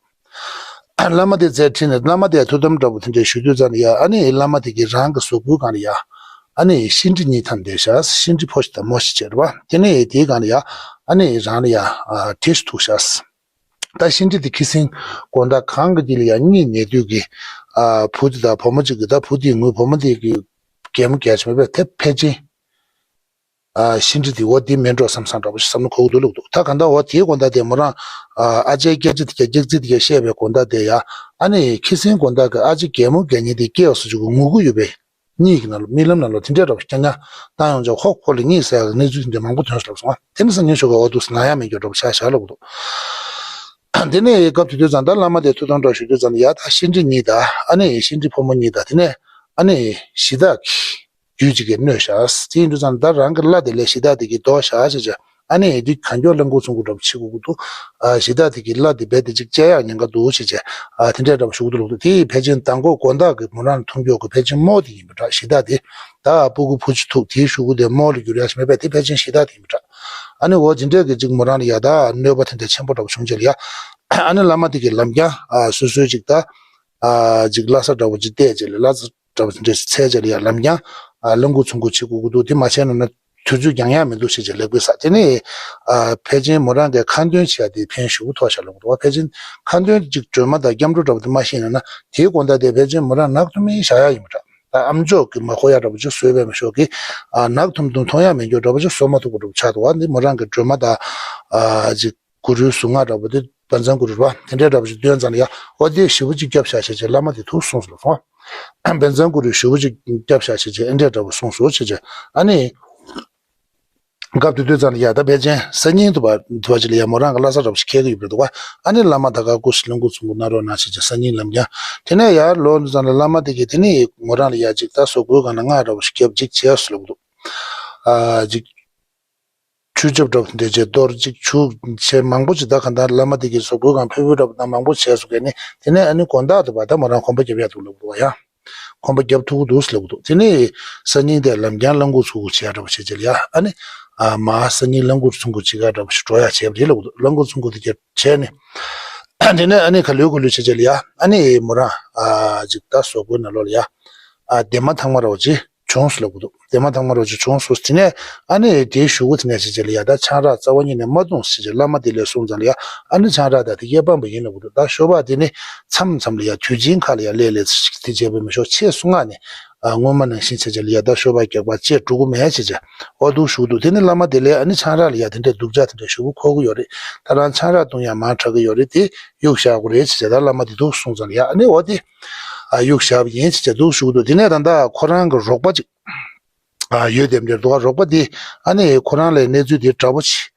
བླ་མ་དེའི་རྩར་ཁྲིད་ནས་བླ་མ་དེས་ཐུགས་དམ་འདྲ་པོ་དེ་འདྲ་ཞུ་དུས་ཙང་ལ་ཡ། ཨ་ནི་བླ་མ་དེ་གིས་རང་གི་གཟུགས་པོའི་སྒང་ལ་ཡ། ཨ་ནི་ཤིང་འབྲས་གཉིས་ཐམ་བསྡད་ཤག་ཤིང་འབྲས་ཕོ་ཞིག་དང་མོ་ཞིག་བྱས་རེད་པ། དེ་ནས་དེའི་སྒང་ལ་ཡ། ཨ་ནི་རང་ལ་ཡ་ཨ་གྲི་ཞིག་ཐུག་ཤག་ད་ཤིང་འབྲས་དེ་ཁ་སང་དགོང་དག་གང་གི་དེ་ལ་ཡ་གཉིད་ཉལ་དུས་ཀྱི་ཨ་བུ་དེ་དང་བུ་མོ་གཅིག་གི། ད་བུ་དེའི་ངོས་བུ་མོ་དེ་གི་གད་མོ་བགད་བྱས་མེད་པས། དེ་ཕལ་ཆེར་ཨ་ཤིང་འབྲས་དེ་འོ་དེ་མིན་འགྲོ་བསམ་བསམ་འདྲ་པོ་ཞིག་བསམ་བློ་འཁོར་གི་འདུག་ལབ་འདུག་ད་གང་ལྟར་འོ་དེའི་དགོང་དག་དེ་མོ་རང་ཨ་ཨ་ཅེའི་སྐད་ཆ་དེ་ག་སྐྱག་རྫུན་དེ་ག་བཤད་པའི་དགོང་དག་དེ་ཡ། ཨ་ནི་ཁ་སང་དགོང་དག་གི་ཨ་ཅེ་གད་མོ་བགད་མཁན་དེ་སྐྱེ་བ་སུ་ཅིག་གི་ངུ་གི་ཡོད་པའི་གཉིད་ཀྱི་ནང་ལ། རྨི་ལམ་ནང་ལ་དེ་འདྲའི་འདྲ་པོ་ཞིག་ཀྱང་ཀྱང་བཏང་ཡོང་བྱས། ཧོ་ཁོ་ལ་གཉིད་སད་ཡག་གི་གནས་ཚུལ་དེ་འདྲ་མང་པོ་ཐོན་སོང་ལབ་སོང་བ། དེ་ནི་སང་ཉིན་ཞོགས་ཀས་འོ་འདུག་སེ་ན་ཡག་མེད་རྒྱུ་འདྲ་པོ་ཆགས་ཤག་ལབ་འདུག་དེ་ནས་སྐབས་དེ་དུས་ཙང་ད་བླ་མ་དེས་ཐུགས་དམ་འདྲ་ཞུ་དུས་ཙང་ལ་ཡ། ད་ཤིང་འབྲས་གཉིས་དང་། ཨ་ནི་ཤིང་འབྲས་ཕོ་མོ་གཉིས་དང་། དེ་ནས་ཨ་ནི་གཞི་བདག་གི་རྒྱུད་ཅིག་གིས་གནོད་ཤག་དེ་ཡིན་དུས་ཙང་ད་རང་གི་བླ་དེ་ལས་གཞི་བདག་དེ་གིས་ལྡོག་ཤག་བྱས་བྱས། ཨ་ནི་འདི་གང་མགྱོགས་བླ་འགུགས་ཚུགས་དགོས་འདྲ་པོ་བྱེད་དགོས་ཀྱི་འདུག་ཨ་གཞི་བདག་དེ་གི་བླ་དེ་རྦད་དེ་ཅིག་བཅད་ཡག་ཉེན་ཁ་འདུག་བྱས་བྱས། ཨ་དེ་འདྲའི་འདྲ་པོ་ཞུ་གི་འདུག་ལབ་འདུག་དེ་ཡིས་ཕལ་ཆེར་མདང་དགོང་དགོང་དག་གི་མོ་རང་ལ་ཐུག་མགྱོགས་གི་ཕལ་ཆེར་རྨོ་དེ་ཡིན་པ་འདྲ། གཞི་བདག་དེ། ད་སྤུ་གུ་བུ་ཅིག་ཐུག་དེའི་ཤུ་གུ་དེ་རྨོ་ལ་འགྱུར་ཡག་ཞིག་མེད་པས། དེ་ཕལ་ཆེར་གཞི་བདག་དེ་ཡིན་པ་འདྲ། ཨ་ནི་འོ་དེ་འདྲའི་གི་ཅིག་མོ་རང་ལ་ཡ་ད་གནོད་པ་དེ་འདྲ་ཆེན་པོ་འདྲ་པོ་བྱུང་བྱས་ལ་ཡ། ཨ་ནི་བླ་མ་དེ་གིས་ལམ་རྐྱང་ཨ་སོ་སོའི་ཅིག་ད་ཨ་ཅིག་བླ་གཟའ་འདྲ་པོ་ཅིག་གཏད་བྱས་ལ། བླ་གཟའ་འདྲ་པོ་འདྲ་འཚལ་བྱས་ལ་ཡ། ལམ་རྐྱང་ཨ་བླ་འགུགས་ཚུགས་འགུགས་བྱེད་དགོས་ཀྱི་འདུག་དེ་མ་བྱས་ན་ན་དུས་ཚོད་འགྱངས་ཡག་མི་འདུག་ཟེར་བྱས་ལབ་པས། དེ་ནས་ཨ་ཕལ་ཆེར་མོ་རང་གིས་ཁ་འདོན་བྱེད་ཡག་དེ་ཕན་ཞེ་པོ་ཐོགས་ཤག་ལབ་འདུག་བ། ཕལ་ཆེར་ཁ་འདོན་ཅིག་སྒྲོལ་མ་དང་སྐྱབས་འགྲོ་འདྲ་པོ་དེ་མ་ཤེས་ན་ན། དེའི་དགོང་དག་དེ་ཕལ་ཆེར་མོ་རང་ནག་ཐུམ་མེ་བཞག་ཡག་ཡིན་པ་འདྲ། ད་ཨམ་ཅོག་གིས་མ་གོ་ཡག་འདྲ་པོ་ཅིག་བཟོས་པས་མ་ཤོག་གི། ཨ་ནག་ཐུམ་ཐུམ་མཐོང་ཡག་མེད་རྒྱུ་འདྲ་པོ་ཅིག་བཟོ་མ་ཐུབ་པ་འདྲ་པོ་ཆགས་འདུག་བ། འདི་མོ་རང་གི་སྒྲོལ་མ་དང་ཨ་ཅིག་གུ་རུའི་གཟུངས་སྔགས་འདྲ་པོ་དེ། བཛྲ་གུ་རུ་རེད་པ། དེ་འདྲའི་འདྲ་པོ་ཅིག་འདོན་ཙང་ལ་ཡ། འོ་དེ་ཞེ་པོ་ཅིག་སྐྱབས་བཞག་བྱས་བྱས་བླ་མ་དེ་ཐུགས་སུན་སོང་ལབ་སོང་བ། བཛྲ་གུ་རུ་ཞེ་པོ་ཅིག་སྐྱབས་བཞག་བྱས་བྱས་ཨེ་འདྲའི་འདྲ་པོ་གསུངས་སོང་བྱས་བྱས། ཨ་ནི་སྐབས་དེ་དུས་ཙང་ལ་ཡ། ད་ཕལ་ཆེར་སང་ཉིན་དུ་བ་དུ་བ་ཅིག་ལ་ཡ་མོ་རང་གི་བླ་གཟའ་འདྲ་པོ་ཞིག་འཁེལ་གི་ཡོད་པ་རེད་འདུག་བ། ཨ་ནི་བླ་མ་ད་ག་སྐུ་ཞིག་བླ་འགུགས་ཚུགས་འགུགས་གནང་རོགས་གནང་བྱས་བྱས་སང་ཉིན་ལམ་རྐྱང་། དེ་ནས་ཡར་ལོག་དུས་ཙང་ལ་བླ་མ་དེ་གིས་དེ་ནས་མོ་རང་ལ་ཡ་ཅིག་ད་གཟུགས་པོའི་སྒང་ལ་སྔགས་འདྲ་པོ་ཞིག་རྒྱབ་ཅིག་བྱས་སོང་ལབ་འདུག་ཨ་ཅིག་ཆུ་རྐྱབ་འདྲ་པོ་དེ་འདྲ་བྱས། གཏོར་ཅིག་ཆུ་བྱས་མང་པོ་ཅིག་ད་གང་ལྟར་བླ་མ་དེ་གིས་གཟུགས་པོའི་སྒང་ཕུལ་ཕུལ་འདྲ་པོ་ད་མང་པོ་བྱས་སོང་གི། ཨ་ནི་དེ་ནས་ཨ་ནི་དགོང་དག་དུ་བ་ད་མོ་རང་གོམ་པ་རྒྱབ་ཡག་འདུག་ལབ་འདུག་བ་ཡ། གོམ་པ་རྒྱབ་ཐུབ་ཀྱི་འདུག་ལབ་ཀྱི་འདུག་དེ་ནས་སང་ཉིན་དེ་ལམ་རྐྱང་བླ་འགུགས་ཚུགས་འགུགས་བྱས་འདྲ་པོ་བྱས་བྱས་ལ་ཡ། ཨ་ནི་ཨ་མ་སང་ཉིན་བླ་འགུགས་ཚུགས་འགུགས་བྱེད་ག་འདྲ་པོ་ཞིག་འགྲོ་ཡག་བྱས་པ་རེད་ལབ་ཀྱི་འདུག་བླ་འགུགས་ཚུགས་འགུགས་དེ་བྱས་ནས། དེ་ནས་ཨ་ནི་ག་ལེར་ག་ལེར་བྱས་བྱས་ལ་ཡ། ཨ་ནི་མོ་རང་ཨ་ཅིག་ད་གཟུགས་པོའི་ནང་ལོགས་ལ་ཡ། ཨ་ལྡེབ་མ་ཐང་མ་འདྲ་པོ་ཅིག་བྱུང་སོང་ལབ་ཀྱི་འདུག་ལྡེབ་མ་ཐང་མ་འདྲ་པོ་ཅིག་བྱུང་སོང་། དེ་ནས་ཨ་ནི་དེའི་གཞུག་གུ་དེ་ནས་བྱས་བྱས་ལ་ཡ། ད་ཆང་རག་རྩ་བ་ཉིད་ནས་མ་འཐུང་ཟེར་བྱས་བླ་མ་དེ་ལས་གསུངས་ཙང་ལ་ཡ། ཨ་ནི་ཆང་རག་དང་དེ་གཡས་པ་པོ་ཡིན་ལབ་ཀྱི་འདུག་ད་ཞོགས་པ་དེ་ནི་མཚམས་མཚམས་ལ་ཡ་དུས་ཆེན་ཁག་ལ་ཡ་སླེབས་སླེབས་ཚེ་ཅིག་དེ་བྱས་པ་མི་ཤོག་ཆེད་གསུང་ངག་ནི། ཨ་སྔོན་མ་ནང་བཞིན་བྱས་བྱས་ལ་ཡ། ད་ཞོགས་པ་རྒྱག་པ་བཅད་འགྲོ་གི་མེད་བྱས་བྱས། འོ་འདུག་ཞུ་གི་འདུག་དེ་ནས་བླ་མ་དེ་ལས་ཨ་ནི་ཆང་རག་ལ་ཡ་དེ་འདྲའི་སྡུག་ཅག་དེ་འདྲ་ཞེ་པོ་འཁོར་གི་ཡོད་རེད། ད་རང་ཆང་རག་བཏུང་ཡག་མང་དྲགས་ཀྱི་ཡོད་རེད། དེ་གཡུག་བཞག་དགོས་རེད་བྱས་བྱས། ད་བླ་མ་དེ་འདུག་གསུངས་ཙང་ལ་ཡ། ཨ་ནི་འོ་དེ་ཨ་གཡུག་བཞག་པ་ཡིན་བྱས་བྱས་འདུག་ཞུ་གི་འདུག་དེ་ནས་ད་ལྟ་ཁོ་རང་གི་རོགས་པ་ཅིག་ཨ་ཡོད་དེ་འདྲ་འདུག་ག་རོགས་པ་དེ་ཨ་ནི་ཁོ་རང་ལ་གནས་ཚུལ་དེ་འདྲ་པོ་ཅིག་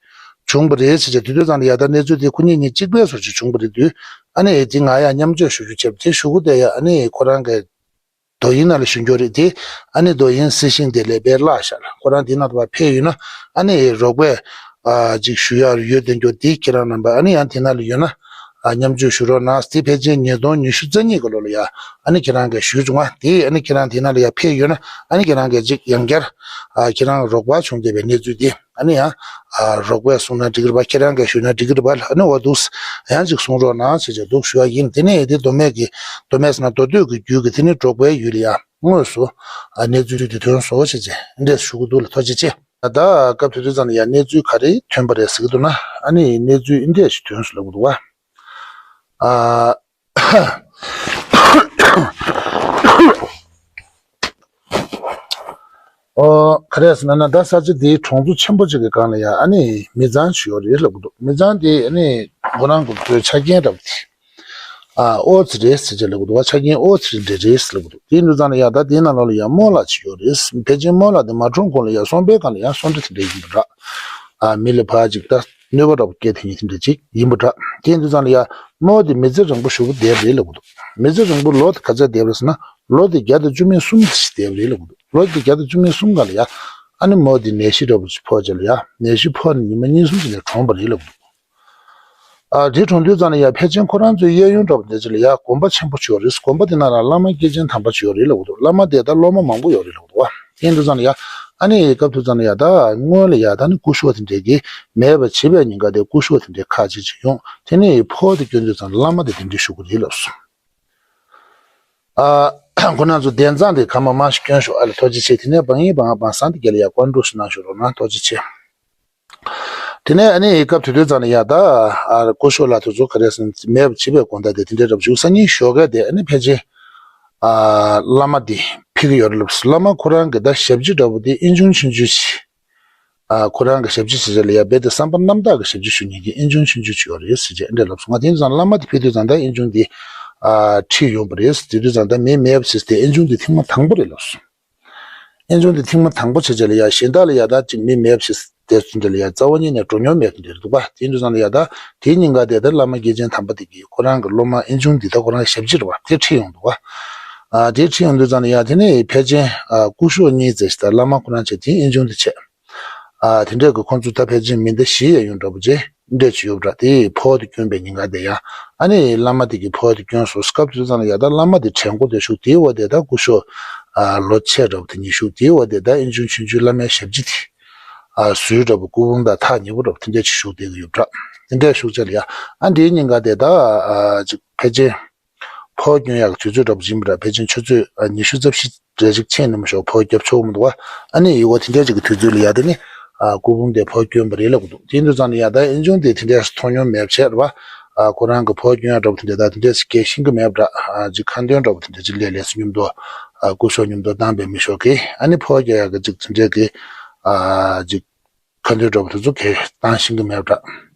བྱུང་བ་རེད་བྱས་བྱས། དེ་དུས་ཙང་ལ་ཡ་ད་གནས་ཚུལ་དེ་ཁོ་གཉིས་གཉིས་གཅིག་པའི་བཟོ་ཅིག་བྱུང་བ་རེད་དུས། ཨ་ནི་དེ་ང་ཡ་མཉམ་སྤྱོད་ཞུ་རྒྱུ་བྱས་པ་དེ་ཞུ་གི་འདུག་ཡ། ཨ་ནི་ཁོ་རང་གི་རྡོ་དབྱིངས་ནང་ལ་ཞུ་རྒྱུ་རེད་དེ། ཨ་ནི་རྡོ་དབྱིངས་གསལ་ཤིང་དེ་ལས་དཔེ་བརླག་ཤག་ལ། ཁོ་རང་དེ་ནང་དུ་བ་ཕེབས་ཡོད་ན། ཨ་ནི་རོགས་པས་ཨ་ཅིག་ཞུ་ཡག་ཡོད་དེ་འདྲ་འདུག་དེ་ཁྱེད་རང་རྣམ་པ་ཨ་ནི་ཡང་དེ་ནང་ལ་ཡོད་ན་ཨ་མཉམ་སྤྱོད་ཞུ་རོགས་གནང་། དེ་ཕལ་ཆེར་ཉིས་སྟོང་ཉི་ཤུ་རྩ་གཉིས་ཀྱི་ལོ་ལ་ཡ། ཨ་ནི་ཁྱེད་རང་གིས་ཞུས་བྱུང་བ་དེ། ཨ་ནི་ཁྱེད་རང་དེ་ནང་ལ་ཡ་ཕེབས་ཡོད་ན། ཨ་ནི་ཁྱེད་རང་གིས་ཅིག་ཡང་བསྐྱར་ཨ་ཁྱེད་རང་རོགས་པ་བྱུང་བསྡད་པའི་གནས་ཚུལ་དེ། ཨ་ནི་ཡང་ཨ་རོགས་པས་གསུངས་ན་འགྲིག་གི་རེད་པ། ཁྱེད་རང་གིས་ཞུས་ན་འགྲིག་གི་རེད་པ། ཨ་ནི་འོ་འདུག་ཡང་ཅིག་གསུང་རོགས་གནང་བྱས་བྱས་འདུག་ཞུ་བ་ཡིན། དེ་ནས་དེ་མདོ་སྨད་ཀྱི། མདོ་སྨད་ཟེར་ན་མདོ་སྟོད་ཀྱི་རྒྱུད་ཀྱི་དེ་ནི་འབྲོག་པའི་ཡུལ་ལ་ཡ་དངོས་སུ་ཨ་གནས་ཚུལ་དེ་ཐོན་སོང་བྱས་བྱས་འདི་འདྲས་ཞུ་གི་འདུག་ལ། ཐུགས་རྗེ་ཆེ། ད་སྐབས་དེ་དུས་ཙམ་ལ་ཡ་གནས་ཚུལ་ག་རེ་ཐོན་པ་རེད་ཟེར་གྱི་འདུག་ན། ཨ་ནི་གནས་ཚུལ་འདི་འདྲས་ཞིག་ཐོན་སོང་ལབ་ཀྱི་འདུག་བ། ཨ། ཨོ། ག་རེ་ཟེར་ན་ན་ད་ས་ཆ་དེའི་གྲོང་ཚོ་ཆེན་པོ་ཅིག་གི་སྒང་ལ་ཡ་ཨ་ནི་མི་ཚང་ཅིག་ཡོད་རེད་ལབ་གི་འདུག་མི་ཚང་དེ་ཨ་ནི་ཁོ་རང་གི་ཆ་རྐྱེན་འདྲ་པོ་དེ། ཨ་ཨོ་ཙི་རེད་ཟེར་ཅིག་ལབ་གི་འདུག་ཆ་རྐྱེན་ཨོ་ཙི་རེད་རེད་ཟེར་ལབ་གི་འདུག་དེ་འདུག་ཙང་ལ་ཡ་ད་དེའི་ནང་ལོགས་ལ་ཡ་རྨོ་ལགས་ཅིག་ཡོད་རེད། ཕལ་ཆེར་རྨོ་ལགས་དེ་མ་གྲོངས་གོང་ལ་ཡ་གསོན་པོའི་སྒང་ལ་ཡ་གསོན་ཁྲི་དེ་འདྲ་ཡིན་པ་འདྲ། ཨ་མི་ལ་ཕར་ཅིག་ད་གནོད་པ་འདྲ་པོ་སྐྱེལ་ཐེངས་ཉིན་དེ་འདྲ་ཅིག་ཡིན་པ་འདྲ། དེ་འདུག་ཙང་ལ་ཡ་རྨོ་དེ་མི་ཚེ་རིང་པོ་ཞེ་པོ་བསྡད་པ་རེད་ལབ་གི་འདུག་མི་ཚེ་རིང་པོ་ལོ་དེ་ག་ཚད་བསྡད་པ་རེད་ཟེར་ན། ལོ་དེ་བརྒྱ་དང་བཅུ་མེད་གསུམ་ཞིག་བསྡད་པ་རེད་ལབ་གི་འདུག་ལོ་དེ་བརྒྱ་དང་བཅུ་མེད་གསུམ་སྒང་ལ་ཡ། ཨ་ནི་རྨོ་དེ་ནད་གཞི་འདྲ་པོ་ཞིག་ཕོག་རྗེས་ལ་ཡ། ནད་གཞི་ཕོག་ནས་ཉི་མ་གཉིས་གསུམ་ཞིག་ནས་གྲོངས་པ་རེད་ལབ་གི་འདུག་ཨ་དེ་གྲོངས་དུས་ཙང་ལ་ཡ་ཕལ་ཆེར་ཁོ་རང་ཚོའི་གཡས་གཡོན་འདྲ་པོ་དེ་ཚོ་ལ་ཡ་དགོན་པ་ཆེན་པོ་ཅིག་ཡོད་རེད། དགོན་པ་དེ་ནང་ལ་བླ་མ་སྐྱེས་ཆེན་དམ་པ་ཅིག་ཡོད་རེད་ལབ་གི་འདུག་བླ་མ་དེ་ད་སློབ་མ་མང་པོ་ཡོད་རེད་ལབ་གི་འདུག་བ། དེ་འདུག་ཙང་ལ་ཡ། ཨ་ནི་སྐབས་དེ་ཙང་ལ་ཡ་ད་སྔོན་ལ་ཡ་ད་ནི་སྐུ་ཞབས་དེ་འདྲས་ཀྱིས་མེད་པ་བྱེད་པའི་ཉེན་ཁ་དེ་སྐུ་ཞབས་དེ་འདྲས་ཁག་ཅིག་ཅིག་ཡོང་། དེ་ནས་ཕོ་དེ་སྐྱོན་དུས་ཙང་བླ་མ་དེ་དེ་འདྲས་ཞུ་གི་རེད་ལབ་སོང་། ཨ། ཁོ་རང་ཚོ་གདན་གཙང་དེ་གང་མང་མང་ཞིག་སྐྱོན་ཤོག་ཨ་ལ་ཐུགས་རྗེ་ཆེ། དེ་ནས་བང་ཡིན་བང་བང་སང་དེ་རྒྱལ་ལ་ཡ་བཀའ་འགྲོ་ཞིག་གནང་ཤོག་རོགས་གནང་། ཐུགས་རྗེ་ཆེ། དེ་ནས་ཨ་ནི་སྐབས་དེ་དུས་ཙང་ལ་ཡ་ད་ཨ་སྐུ་ཞབས་ལགས་དེ་ཚོ་ག་རེ་ཟེར་མེད་པ་བྱེད་པའི་དགོན་བདག་དེ་དེ་འདྲའི་རབ་བྱུང་སང་ཉིན་ཞོགས་ཀས་དེ་ཨ་ནི་ཕལ་ཆེར་ཨ་བླ་མ་དེ་ཕེབས་ཀྱི་ཡོད་རེད་ལབ་སོང་། བླ་མ་ཁོ་རང་གི་ད་ཞབས་ཕྱི་འདྲ་པོ་དེ་ཨེ་ཆུང་ཆུང་ཆུང་ཞིག་ཨ་ཁོ་རང་གི་ཞབས་ཕྱི་བྱེད་ཆེད་ལ་ཡ་རྦད་དེ་བསམ་པ་རྣམ་དག་གི་ཞབས་ཕྱི་ཞུ་མཁན་གྱི་ཨེ་ཆུང་ཆུང་ཆུང་ཅིག་ཡོད་རེད་ཟེར་བྱས་ཨེ་འདྲ་ལབ་སོང་། ང་དེ་ཙང་བླ་མ་དེ་ཕེབས་དུས་ཙང་ད་ཨེ་ཆུང་དེ་ཨ་ཁྲིད་ཡོང་པ་རེད། དེ་དུས་ཙང་ད་མི་མེད་པ་བྱས་ཏེ་ཨེ་ཆུང་དེ་ཐེངས་མ་དང་པོ་རེད་ལབ་སོང་། ཨེ་ཆུང་དེ་ཐེངས་མ་དང་པོ་བྱས་བྱས་ལ་ཡ་གཞན་དག་ལ་ཡ་ད་ཅིག་མི་མེད་པ་བྱས་ཏེ་ཚུན་ཆད་ལ་ཡ་རྩ་བ་ཉིད་ནས་འགྲོ་མྱོང་མེད་མཁན་དེ་རེད་འདུག་པ། དེ་དུས་ཙང་ལ་ཡ་ད་དེའི་ཉིན་ག་དེ་ད་བླ་མ་དགེ་ཆེན་དམ་པ་དེ་གིས་ཁོ་རང་གི་སློབ་མ་ཨེ་ཆུང་དེ་ད་ཁོ་རང་གི་ཞབས་ཕྱི་རེད་པ། དེ་ཁྲིད་ཡོང་འདུག་པ། ཨ་དེ་ཁྲིད་ཡོང་དུས་ཙང་ལ་ཡ་དེ་ནས་ཕལ་ཆེར་ཨ་སྐུ་ཞབས་གཉིས་ཙམ་ཞིག་ད་བླ་མ་ཁོ་རང་བྱས་དེ་ཨེ་ཆུང་དེ་བྱས། ཨ་དེ་འདྲས་ཀྱི་ཁོང་ཚོ་ད་ཕལ་ཆེར་མི་འདི་བཞི་ཡས་ཡོད་འདྲ་པོ་ཅིག་འདྲས་ཅིག་ཡོད་པ་འདྲ། དེ་ཕོ་དེ་བསྐྱོན་པའི་ཉིན་ག་དེ་ཡ། ཨ་ནི་བླ་མ་དེ་གི་ཕོ་དེ་བསྐྱོན་སོང་། སྐབས་དེ་ཙམ་ལ་ཡ་ད་བླ་མ་དེ་དྲན་གོ་དེ་ཤུགས་དེའི་འོག་དེ་ད་སྐུ་ཞབས་ཨ་ལོ་ཆེ་འདྲ་པོ་དེ་གཉིས་ཤུགས་དེའི་འོག་དེ་ད་ཨེ་ཆུང་ཆུང་ཆུང་བླ་མའི་ཞབས་ཕྱི་དེ་ཨ་ཟུར་འདྲ་པོ་སྐུ་ཕུང་དང་ཐག་ཉེ་པོ་འདྲ་པོ་དེ་འདྲས་ཅིག་ཤུགས་དེ་གི་ཡོད་པ་འདྲ། དེ་འདྲས་ཤུགས་ཆེ་ལ་ཡ། ཨ་འདིའི་ཉིན་ག་དེ་ད་ཨ་ཅིག་ཕལ་ཆེར། ཕོ་སྐྱོན་ཡག་གི་དུས་ཚོད་འདྲ་པོ་ཡིན་པ་འདྲ། ཕལ་ཆེར་ཆུ་ཚོད་ཉི་ཤུ་རྩ་བཞི་རེ་ཞིག་ཕྱིན་ནས་མ་ཞོག་ཕོ་རྒྱབ་ཆོག་མི་འདུག་བ། ཨ་ནི་ཡི་གོ་དེ་འདྲ་ཅིག་གི་དུས་ཚོད་ལ་ཡ་དེ་ནི་ཨ་སྐུ་ཕུང་དེ་ཕོ་སྐྱོན་པ་རེད་ལབ་གི་འདུག་དེ་འདུག་ཙང་ནས་ཡ་ད་ཨེ་ཆུང་དེ་དེ་འདྲ་མཐོང་མྱོང་མེད་པ་བྱས་རེད་བ། ཨ་ཁོ་རང་གི་ཕོ་སྐྱོན་ཡག་འདྲ་པོ་དེ་འདྲ་ད་དེ་འདྲ་ཞིག་སྐད་ཤེས་གི་མེད་པ་འདྲ། ཨ་ཅིག་ཁ་འདོན་འདྲ་པོ་དེ་འདྲ་ཅིག་ལས་ལས་སུ་མཉམ་དུ་ཨ་སྐུ་ཞབས་མཉམ་དུ་བཏང་པའི་མི་ཞོག་གི། ཨ་ནི་ཕོ་རྒྱག་ཡག་གི་ཅིག་དེ་འདྲ་གི་ཨ་ཅིག་ཁ་འདོན་འདྲ་པོ་དེ་ཚོ་གས་བཏང་ཤེས་གི་མེད་པ་འདྲ།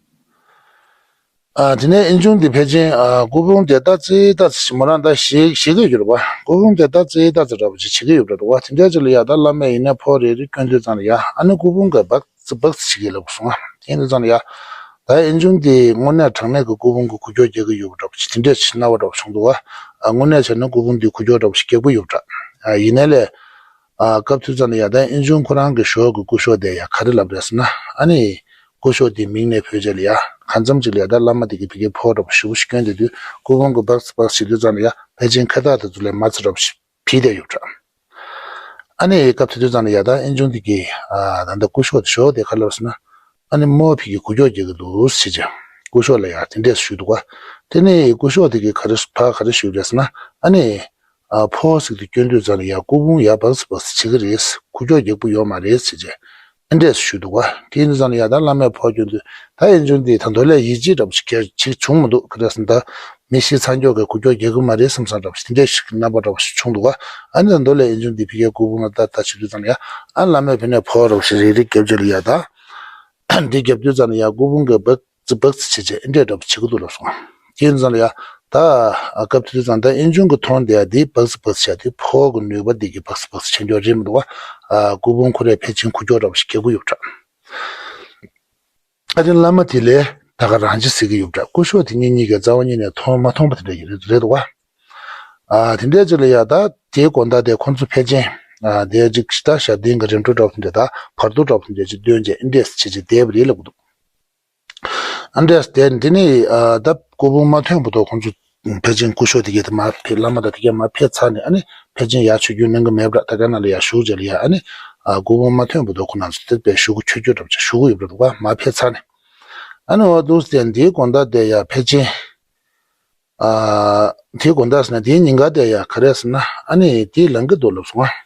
ཨ་དེ་ནས་ཨེ་ཆུང་དེ་ཕལ་ཆེར་ཨ་སྐུ་ཕུང་དེ་ལྟ་ཙི་ལྟ་ཙི་ཞིག་མོ་རང་ད་ཞེ་ཞེ་གི་ཡོད་རེད་བ། སྐུ་ཕུང་དེ་ལྟ་ཙི་ལྟ་ཙི་འདྲ་པོ་ཅིག་བྱེད་ཀྱི་ཡོད་པ་འདྲ་འདུག་བ། དེ་འདྲ་ཅིག་ལ་ཡ་ད་བླ་མས་ཡིན་ན་ཕོ་རེ་རེ་སྐྱོན་དུས་ཙང་ལ་ཡ་ཨ་ནི་སྐུ་ཕུང་གི་སྦག་ཙི་སྦག་ཙི་བྱེད་ཀྱི་ལབ་སོང་ང་། དེ་འདུག་ཙང་ལ་ཡ་ད་ཨེ་ཆུང་དེ་དངོས་གནས་དྲང་གནས་ཀྱི་སྐུ་ཕུང་གི་འགུལ་སྐྱོད་རྒྱག་གི་ཡོད་པ་འདྲ་པོ་ཅིག་དེ་འདྲ་ཅིག་སྣང་བ་འདྲ་པོ་བྱུང་འདུག་བ། ཨ་དངོས་གནས་བྱས་ན་སྐུ་ཕུང་དེ་འགུལ་སྐྱོད་འདྲ་པོ་ཅིག་རྒྱག་གི་ཡོད་པ་འདྲ། ཨ་ཡིན་ནའི་ལས། ཨ་སྐབས་དུས་ཙམ་ལ་ཡ་ད་ཨེ་ཆུང་ཁོ་རང་གི་ཞོར་གྱི་སྐུ་ཞབས་དེ་ཡ་ག་རེ་ལབ་རེད་ཟེར་ན། ཨ་ནི་སྐུ་ཞབས་དེའི་མིང་ནས་བོས་རྗེས་ལ་ཡ་གང་འཚམ་ཅིག་ལ་ཡ་ད་བླ་མ་དེ་གི་ཕ་གིའི་ཕོ་འདྲ་པོ་ཞེ་པོ་ཞིག་སྐྱོན་བསྡད་དུས་སྐུ་ཕུང་གི་སྦག་ཙི་སྦག་ཙི་བྱེད་དུས་ཙམ་ལ་ཡ་ཕལ་ཆེར་ཁ་བཏགས་དེ་ཚོ་ལས་མ་ཚི་འདྲ་པོ་ཞིག་བིས་བསྡད་ཡོད་འདྲ། ཨ་ནི་སྐབས་དེ་དུས་ཙམ་ལ་ཡ་ད་ཨེ་ཆུང་དེ་གི་ཨ་ད་ལྟ་སྐུ་ཞབས་དེ་ཞོགས་དེ་ག་ལབ་ཟེར་ན། ཨ་ནི་རྨོ་ཕ་གིའི་འགུལ་སྐྱོད་རྒྱག་གི་འདུག་ཟེར་བྱས་སྐུ་ཞབས་ལ་ཡ་དེ་འདྲས་ཞུས་འདུག་ག། དེ་ནས་སྐུ་ཞབས་དེ་གི་ག་རེ་ཕར་ག་རེ་ཞུས་རེད་ཟེར་ན། ཨ་ནི། ཨ་ཕོ་ཟིག་དེ་སྐྱོན་དུས་ཙམ་ལ་ཡ་སྐུ་ཕུང་ཡ་སྦག་ཙི་སྦག་ཙི་བྱེད་ཀྱི་རེད། འགུལ་སྐྱོད་རྒྱག་པོ་ཡོད་མ་རེད་ཟེར་བྱས། ཨེ་འདྲས་ཞུས་འདུག་ག། དེ་ཡིན་དུས་ཙམ་ལ་ཡ་ད་བླ་མས་ཕོ་སྐྱོན་དུས་ད་ཨེ་ཆུང་དེ་ད་མདོ་ལས་ཡིད་ཆེས་འདྲ་པོ་ཞིག་གལ་ཅིག་བྱུང་མི་འདུག། ག་རེ་ཟེར་ན་ད་མི་ཤི་ཚ་འགྱོག་གི་འགུལ་སྐྱོད་རྒྱག་གི་མ་རེད་བསམ་བསམ་འདྲ་པོ་ཞིག་དེ་འདྲས་ཞིག་གི་རྣམ་པ་འདྲ་པོ་ཞིག་བྱུང་འདུག་ག། ཨ་ནི་ད་མདོ་ལས་ཨེ་ཆུང་དེ་ཕ་གིའི་སྐུ་ཕུང་ལ་ལྟ་ལྟ་བྱེད་དུས་ཙམ་ལ་ཡ་ཨ་བླ་མས་ཕ་ནས་ཕོ་འདྲ་པོ་ཞིག་རེ་རེ་རྒྱབ་རྗེས་ལ་ཡ་ད། འདི་རྒྱབ་དུས་ཙམ་ལ་ཡ་སྐུ་ཕུང་གི་སྦག་ཙི་སྦག་ཙི་བྱེད་བྱེད་ཨེ་འདྲས་འདྲ་པོ་བྱེད་ཀྱི་འདུག་ལབ་སོང་། དེ་ཡིན་ཙང་ལ་ཡ་ད་ཨ་སྐབས་དེ་དུས་ཙམ་ད་ཨེ་ཆུང་གི་མཐོང་དེ་ཡ་དེ་སྦག་ཙི་སྦག་ཙི་བྱ་དེ་ཕོ་གི་ནུས་པ་འདི་གི་སྦག་ཙི་སྦག་ཙི་བྱེད་འགྱོ་རེད་མི་འདུག་བ། ཨ་སྐུ་ཕུང་ཁོ་རས་ཕལ་ཆེར་འགུལ་སྐྱོད་འདྲ་པོ་ཞིག་རྒྱག་གི་ཡོད་འདྲ། ཨ་ཅེ་བླ་མ་དེ་ལས་ད་ག་རང་ཅི་ཟེར་གི་ཡོད་འདྲ། སྐུ་ཞབས་དེ་གཉིས་གཉིས་ཀས་རྩ་བ་ཉིད་ནས་མཐོང་མ་མཐོང་པ་དེ་འདྲ་ཡིན་རེད་འདུག་བ། ཨ་དེ་འདྲས་ཅིག་ལ་ཡ་ད་དེའི་དགོང་དག་དེ་ཁོང་ཚོ་ཕལ་ཆེར་ཨ་དེ་ཅིག་ད་ཞབས་བརྟན་གྱི་རིམ་གྲོ་འདྲ་པོ་དེ་འདྲ་ད་བར་དོ་འདྲ་པོ་དེ་འདྲ་ཅིག་འདོན་བྱས་ཨེ་འདྲས་བྱེད་བྱེད་བསྡད་པ་རེད་ལབ་གི་འདུག། ཨ་འདྲས་དེ་འདི་ནི་ཨ་ད་སྐུ་ཕུང་མ་ཐོན་བར་དུ་ཁོང་ཚོ་ཕལ་ཆེར་སྐུ་ཞབས་དེ་གས་དེ་མར་ཕེབས། བླ་མ་དང་དེ་གས་མར་ཕེབས་ཚར་ནས་ཨ་ནི་ཕལ་ཆེར་ཡར་ཆོས་རྒྱུན་གནང་གི་མེད་པ་འདྲ། ད་ག་ནང་ལ་ཡར་བཞུགས་རྗེས་ལ་ཡ་ཨ་ནི་ཨ་སྐུ་ཕུང་མ་ཐོན་བར་དུ་ཁོ་རང་ཚོ་དེ་པའི་བཞུགས་སྒོ་ཆོས་རྒྱུན་འདྲ་པོ་ཅིག་བཞུགས་ཀྱི་ཡོད་པ་འདུག་ག། མར་ཕེབས་ཚར་ནས་ཨ་ནི་འོ་འདུག་སེ་འདིའི་དགོང་དག་དེ་ཡ་ཕལ་ཆེར་ཨ་དེའི་དགོང་དག་ཟེར་ན་དེའི་ཉིན་ག་དེ་ཡ་ག་རེ་ཟེར་ན་ཨ་ནི་དེའི་ལང་གི་འདུག་ལབ་སོང་ང་།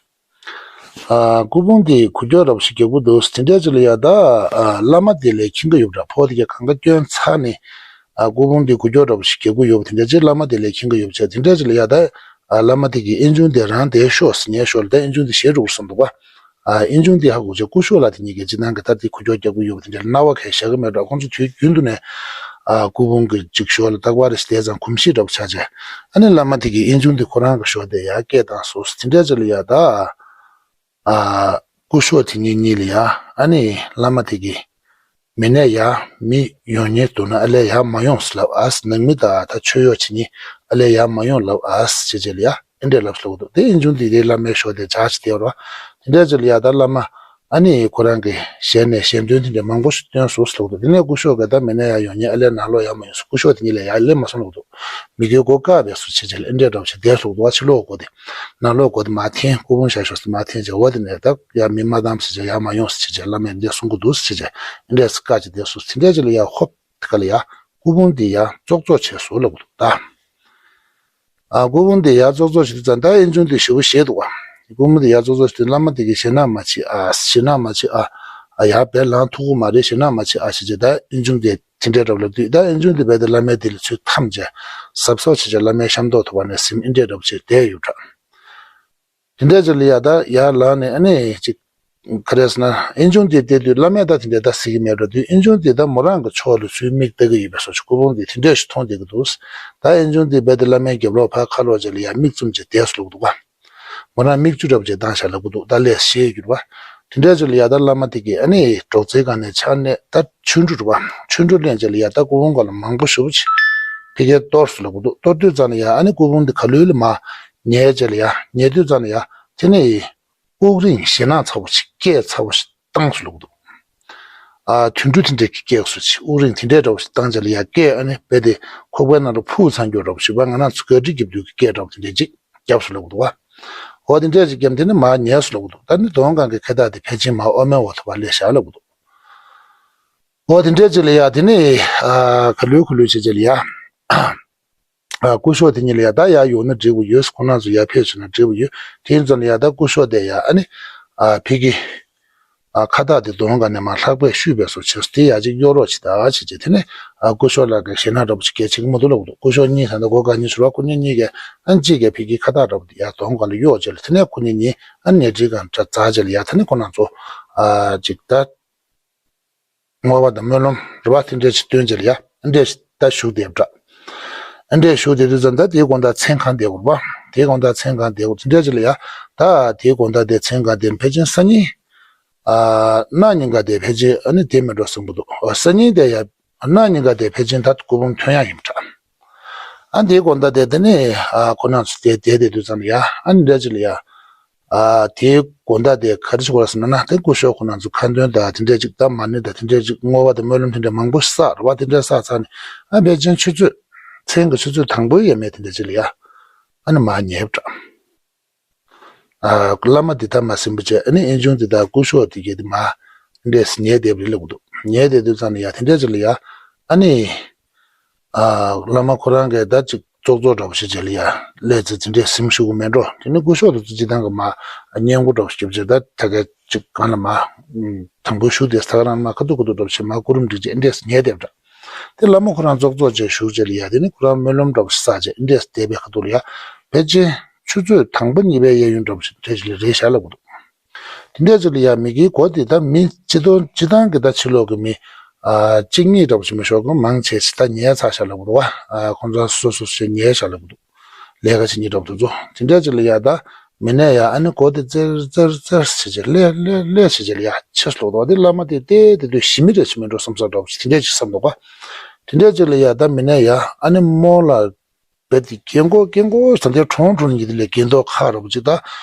ཨ་སྐུ་ཕུང་དེ་འགུལ་སྐྱོད་འདྲ་པོ་ཞིག་རྒྱག་གི་འདུག། དེ་འདྲ་ཅིག་ལ་ཡ་ད་ཨ་བླ་མ་དེ་ལས་མཁྱེན་གི་ཡོད་པ་འདྲ། ཕོ་དེ་གས་གང་ག་སྐྱོན་ཚར་ནས་ཨ་སྐུ་ཕུང་དེ་འགུལ་སྐྱོད་འདྲ་པོ་ཞིག་རྒྱག་གི་ཡོད་པ་དེ་འདྲ་ཅིག་བླ་མ་དེ་ལས་མཁྱེན་གི་ཡོད་པ་བྱས། དེ་འདྲ་ཅིག་ལ་ཡ་ད་ཨ་བླ་མ་དེ་གིས་ཨེ་ཆུང་དེ་རང་དེ་ཤོག་ཟེར་ཉན་ཤོག་ལ་ད་ཨེ་ཆུང་དེ་ཞེད་འགྲོ་གི་བསམ་འདུག་བ། ཨ་དབྱིན་ཇུང་དེ་ཧ་གོ་ཆེ་སྐུ་ཞབས་ལགས་དེ་གཉིས་ཀྱིས་སྤྱིར་བཏང་གི་ད་དེ་ཁུ་སྐྱོར་རྒྱག་གི་ཡོད་པ་དེ་འདྲ་རྣ་བ་གས་བཞག་གི་མེད་འགྲོ། ཁོང་ཚོ་དུས་རྒྱུན་དུ་ནས་ཨ་སྐུ་ཕུང་གི་ཅིག་ཞོར་ལ་རྟག་པར་རེ་བསྡད་ཙང་གོམས་གཤིས་འདྲ་པོ་ཆགས་བྱས། ཨ་ནི་བླ་མ་དེ་གིས་དབྱིན་ཇུང་དེ་ཁོ་རང་གི་ཞོར་དེ་ཡར་སྐད་བཏང་སོང་། དེ་འདྲ་ཅིག་ལ་ཡ་ད། ཨ་སྐུ་ཞབས་དེ་གཉིས་གཉིས་ལ་ཡ། ཨ་ནི་བླ་མ་དེ་གིས་མི་ནས་ཡ་མི་ཡོང་ཉེན་འདུག་ན་ཨ་ལས་ཡ་མ་ཡོང་ཟེར་ལབ་ཨ་ཟེར། ནང་མི་དང་ད་མཆོད་གཡོག་བྱེད་ཉེན་ཨ་ལས་ཡ་མ་ཡོང་ལབ་ཨ་ཟེར་བྱས་བྱས་ལ་ཡ་ཨེ་འདྲས་ལབ་ཟེར་ལབ་འདུག་དེ་དབྱིན་ཇུང་དེ་དེ་བླ་མའི་ཞོར་དེ་ཇ་ཅིག་བསྡད་རོགས། དེ་འདྲས་ཅིག་ལ་ཡ་ད་བླ་མ་ཨ་ནི་ཁོ་རང་གི་ཞལ་ནས་ཞལ་འདོན་དེ་འདྲས་མང་པོ་ཞིག་བཏོན་སོང་ཟེར་ལབ་འདུག་དེ་ནས་སྐུ་ཞབས་ཀྱིས་ད་མི་ནས་ཡ་ཡོང་ཉེན་ཨ་ལས་ནང་ལོགས་ཡ་མ་ཡོང་ཟེར། སྐུ་ཞབས་དེ་གཉིས་ལ་ཡ་ཨ་ལས་མ་སོང་ལབ་འདུག་མི་དགེ་བ་བཀག་པའི་སོ་ཆེ་ཆེ་ལ་ཨེ་འདྲས་འདྲ་པོ་ཞིག་བསྡད་སོང་འདུག་བ། ཕྱི་ལོགས་སྒོ་དེ་ནང་ལོགས་སྒོ་དེ་མར་འཐེན། སྐུ་ཕུང་བཞག་ཞོར་དེ་མར་འཐེན་བྱས། འོ་དེ་ནས་ད་ཡ་མི་མ་བཏང་ཟེར་བྱས་ཡ་མ་ཡོང་ཟེར་བྱས་བྱས་བླ་མས་འདི་གསུང་གི་འདུག་ཟེར་བྱས་བྱས་ཨེ་འདྲས་བཀག་ཅིག་བསྡད་སོང་། དེ་འདྲས་ཅིག་ལ་ཡ་ཧོབ་དེ་ག་ལ་ཡ་སྐུ་ཕུང་དེ་ཡ་ཙོག་ཙོག་བྱས་སོང་ལབ་འདུག་ད། ཨ་སྐུ་ཕུང་དེ་ཡ་ཙོག་ཙོག་བྱས་དུས་ཙང་ད་དབྱིན་ཇུང་དེ་ཞེ་པོ་ཞེད་འདུག་བ། སྐུ་ཕུང་དེ་ཡ་ཙོག་ཙོག་བྱས་དུས་བླ་མ་དེ་གིས་ཞེད་སྣང་མ་བྱེད་ཨ། ཞེད་སྣང་མ་བྱེད་ཨ། ཨ་ཡ་བས་ལངས་ཐུབ་ཀྱི་མ་རེད། ཞེད་སྣང་མ་བྱེད་ཨ་ཞེས་བྱས་ད་དབྱིན་ཇུང་དེ། དེ་འདྲའི་འདྲ་པོ་ལབ་དུས་ད་དབྱིན་ཇུང་དེ་རྦད་དེ་བླ་མའི་དེ་ལ་ཚུར་འཐམས་བྱས། གཟབ་གཟབ་བྱས་བྱས་བླ་མའི་ཤམ་ཐབས་ཐོག་པ་ནས་ཟིན། ཨེ་འདྲའི་འདྲ་པོ་བྱས་བསྡད་ཡོད་འདྲ། དེ་འདྲའི་ཅིག་ལ་ཡ་ད་ཡར་ལངས་ནས་ཨ་ནི་ཅིག་ག་རེ་ཟེར་ན་དབྱིན་ཇུང་དེ་བལྟས་དུས་བླ་མས་ད་དེ་འདྲའི་ད་ཟེར་གྱི་མེད་འགྲོ་དུས་དབྱིན་ཇུང་དེ་ད་མོ་རང་གི་ཕྱོགས་ལ་ཚུར་མིག་ལྟ་གི་ཡོད་པའི་བཟོ་ཅིག་སྐུ་ཕུང་དེ་དེ་འདྲ་ཞིག་མཐོང་བསྡད་ཀྱི་འདུག་ད་དབྱིན་ཇུང་དེ་རྦད་དེ་བླ་མའི་རྒྱབ་ལོགས་ཕར་ཁ་ལོག་བྱས་ལ་ཡ་མིག་བཙུམ་བྱས་བསྡད་སོང་ལབ་འདུག་ག་མོ་རང་མིག་ཆུ་འདྲ་པོ་ཅིག་བཏང་བཞག་ལབ་ཀྱི་འདུག་ད་ལས་ཞེད་ཡོད་རེད་པ། དེ་འདྲའི་ཅིག་ལ་ཡ་ད་བླ་མ་དེ་གིས་ཨ་ནི་སྒྲོག་ཙེའི་སྒང་ནས་ཕྱག་ནས་ད་ཆོ་འཕྲུལ་རེད་པ། ཆོ་འཕྲུལ་ལེན་བྱས་ལ་ཡ་ད་སྐུ་ཕུང་སྒང་ལ་མང་པོ་ཞེ་པོ་ཅིག་ཕ་གིར་གཏོར་སོང་ལབ་ཀྱི་འདུག་གཏོར་དུས་ཙམ་ལ་ཡ་ཨ་ནི་སྐུ་ཕུང་དེ་ག་ལེར་ལ་མར་ཉལ་བྱས་ལ་ཡ། ཉལ་དུས་ཙམ་ལ་ཡ་དེ་ནས་དབུགས་རིང་ཞེད་སྣང་ཚ་པོ་ཅིག་སྐད་ཚ་པོ་ཞིག་བཏང་སོང་ལབ་ཀྱི་འདུག་ཨ་དུད་འགྲོ་དེ་འདྲས་ཀྱི་སྐད་སོགས་ཅིག་དབུགས་རིང་དེ་འདྲས་འདྲ་པོ་ཞིག་བཏང་བྱས་ལ་ཡ་སྐད་ཨ་ནི་རྦད་དེ་ཁོག་པའི་ནང་དུ་ཕུག་ཚར་འགྱོ་འདྲ་པོ་ཞིག་པ། ང་རང་ཚོ་ག་དྲི་རྒྱབ་དུས་ཀྱི་སྐད་འདྲ་པོ་དེ་འདྲས་ཅིག་བརྒྱབ་སོང་ལབ་ཀྱི་འདུག་བ། འོ་དེ་འདྲས་ཅིག་བརྒྱབ་དེ་ནི་མར་ཉལ་སོང་ལབ་ཀྱི་འདུག་ད་ནི་གདོང་སྒང་གི་ཁ་བཏགས་དེ་ཕལ་ཆེར་མར་ཨོ་མའི་འོག་ཐོག་པ་སླེབས་བཞག་ལབ་ཀྱི་འདུག་འོ་དེ་འདྲས་ཅིག་ལ་ཡ་དེ་ནི་ཨ་ག་ལེར་ག་ལེར་བྱས་བྱས་ལ་ཡ། ཨ་སྐུ་ཞབས་དེ་གཉིས་ལ་ཡ་ད་ཡར་ཡོང་ན་འགྲིག་པ་ཡོད། ཁོང་རྣམ་ཚོ་ཡར་ཕེབས་བྱུང་ན་འགྲིག་པ་ཡོད། དེ་ཡིན་ཙང་ལ་ཡ་ད་སྐུ་ཞབས་དེ་ཡ་ཨ་ནི་ཨ་ཕ་གི་ཨ་ཁ་བཏགས་དེ་གདོང་སྒང་ནས་མར་ལྷག་པས་བཤུས་པའི་བཟོ་བྱས་སོང་། དེ་ཡ་གཅིག་གཡོག་རོགས་བྱེད་ད་བྱས་བྱས། དེ་ནས་ཨ་སྐུ་ཞབས་ལགས་ཀྱིས་ཞེད་སྣང་འདྲ་པོ་ཅིག་གས་བྱེད་ཀྱི་མི་འདུག་ལབ་ཀྱི་འདུག་སྐུ་ཞབས་གཉིས་ད་ལྟ་སྒོ་སྒང་གཉིས་ཟེར་བ། ཁོ་གཉིས་གཉིས་ཀས་ཨ་ནི་གཅིག་གིས་ཕ་གི་ཁ་བཏགས་འདྲ་པོ་དེ་ཡ་གདོང་སྒང་ལ་གཡོགས་བྱས་ལ། དེ་ནས་ཁོ་གཉིས་གཉིས་ཨ་ནི་ནས་གྲིའི་སྒང་འདྲ་འཛེགས་བྱས་ལ་ཡ། དེ་ནས་ཁོ་རྣམ་ཚོ་ཨ་ཅིག་ད། བསྔོ་བ་དང་སྨོན་ལམ་རེད་པ། དེ་འདྲས་ཅིག་བཏོན་བྱས་ལ་ཡ་ཨ་འདྲས་ད་བཞུགས་བསྡད་པ་འདྲ། ཨ་འདྲས་བཞུགས་བསྡད་དུས་ཙམ་ད་དེའི་དགོང་དག་མཚན་གང་བསྡད་ཡོད་རེད་པ། དེའི་དགོང་དག་མཚན་གང་བསྡད་ཡོད་དེ་འདྲས་ཅིག་ལ་ཡ། ད་དེའི་དགོང་དག་དེ་མཚན་གང་བསྡད་ཕལ་ཆེར་སང་ཉིན། ཨ་གནངས་ཉིན་ག་དེ་ཕལ་ཆེར་ཨ་ནི་དེ་མེད་འགྲོ་བསམ་གྱི་འདུག་ཨ་སང་ཉིན་དེ་ཡ་གནངས་ཉིན་ག་དེ་ཕལ་ཆེར་ད་སྐུ་ཕུང་ཐོན་ཡག་ཡིན་པ་འདྲ། ཨ་དེའི་དགོང་དག་དེ་དེ་ནས་ཨ་ཁོ་རྣམ་ཚོ་དེ་བསྡད་བསྡད་དུས་ཙམ་ལ་ཡ་ཨ་ནི་འདྲས་ཅིག་ལ་ཡ། ཨ་དེའི་དགོང་དག་དེ་ག་རེ་བྱེད་དགོས་རེད་ཟེར་ན་ན། དེ་སྐུ་ཞབས་ཁོ་རྣམ་ཚོ་ཁ་འདོན་དང་དེ་འདྲས་ཅིག་ད་མ་ཎི་དང་དེ་འདྲས་ཅིག་བསྔོ་བ་དང་སྨོན་ལམ་དེ་འདྲས་མང་པོ་བསགས་རེད་པ། དེ་འདྲས་བསགས་ཚར་ནས་ཨ་ཕལ་ཆེར་ཆུ་ཚོད་མཚན་གྱི་ཆུ་ཚོད་དང་པོའི་ཡས་མས་དེ་འདྲས་ཅིག་ལ་ཡ་ཨ་ནི་མར་ཉལ་བ་འདྲ། ཨ་བླ་མ་འདི་ད་མར་གཟིམ་པ་བྱས། ཨ་ནི་དབྱིན་ཇུང་འདི་དང་སྐུ་ཞབས་དེ་གྱད་དེ་མར་འདྲས་ཉལ་བསྡད་པ་རེད་ལབ་ཀྱི་འདུག་ཉལ་བསྡད་དུས་ཙམ་ལ་ཡ་དེ་འདྲས་ཅིག་ལ་ཡ་ཨ་ནི། ཨ་བླ་མ་ཁོ་རང་གིས་ད་ཅིག་ཙོག་ཙོག་འདྲ་པོ་ཞིག་བྱས་ལ་ཡ་སླེབས་ཚེ་དེ་འདྲས་གཟིམ་བཞུགས་ཀྱི་མེད་འགྲོ། དེ་ནི་སྐུ་ཞབས་དེ་ཚོ་སྤྱིར་བཏང་གི་མར་བསྙེན་བཀུར་འདྲ་པོ་ཞིག་བྱས་ད་ད་ག་ཅིག་སྒང་ལ་མར་དང་པོ་བཞུགས་བསྡད་ས་ག་རང་མར་ཁ་ཐུག་ཁ་ཐུག་འདྲ་པོ་ཞིག་མར་སྐུ་རིམ་སྒྲིག་བྱས་འདྲས་ཉལ་བསྡད་པ་འདྲ། དེ་བླ་མ་ཁོ་རང་ཙོག་ཙོག་བྱས་བཞུགས་བྱས་ལ་ཡ་དེ་ནི་ཁོ་རང་སྨོན་ལམ་འདྲ་པོ་ཞིག་བསགས་བྱས་འདྲས་བསྡད་པའི་ཁ་ཐུག་ལ་ཡ་ཕལ་ཆེར་ཆུ་ཚོད་དང་པོ་གཉིས་པའི་གཡས་གཡོན་འདྲ་པོ་ཞིག་འདྲས་ཞིག་ལ་རེད་བཞག་ལབ་ཀྱི་འདུག་དེ་འདྲས་ཅིག་ལ་ཡ་མི་དགེའི་སྒོ་དེ་ད་མི་སྤྱི་དོན་སྤྱིར་བཏང་གི་ད་ཕྱི་ལོགས་ཀྱི་མི་ཨ་གཅིག་གཉིས་འདྲ་པོ་ཞིག་མི་ཤོར་གི་མང་ཆེ་ཞིག་ད་ཉལ་ཚར་བཞག་ལབ་ཀྱི་འདུག་བ། ཨ་ཁོང་ཚོ་སོ་སོ་ཞིག་ཉལ་བཞག་ལབ་ཀྱི་འདུག་ལས་ཀ་བྱེད་མཁན་འདྲ་པོ་དེ་ཚོ་དེ་འདྲས་ཅིག་ལ་ཡ་ད་མི་ནས་ཡ་ཨ་ནི་སྒོ་དེ་ཙེར་ཙེར་ཙེར་བྱས་བྱས་ལེ་ལེ་ལེ་བྱས་བྱས་ལ་ཡ་ཕྱིར་ལོག་འདུག་བ། དེ་བླ་མ་དེ་བལྟས་དེ་དུས་ཞི་མི་རེད་ཞི་མི་འགྲོ་བསམ་ས་འདྲ་པོ་ཞིག་དེ་འདྲས་ཅིག་བསམ་འདུག་ག་དེ་འདྲས་ཅིག་ལ་ཡ་ད་མི་ནས་ཡ་ཨ་ནི་རྨོ་ལགས་རྦད་དེ་རྒན་གོག་རྒན་གོག་ད་ལྟའི་གྲོང་གྲོང་ཉིད་དེ་ལས་རྒན་མདོག་ཁ་ར་པོ་ཅིག་ད་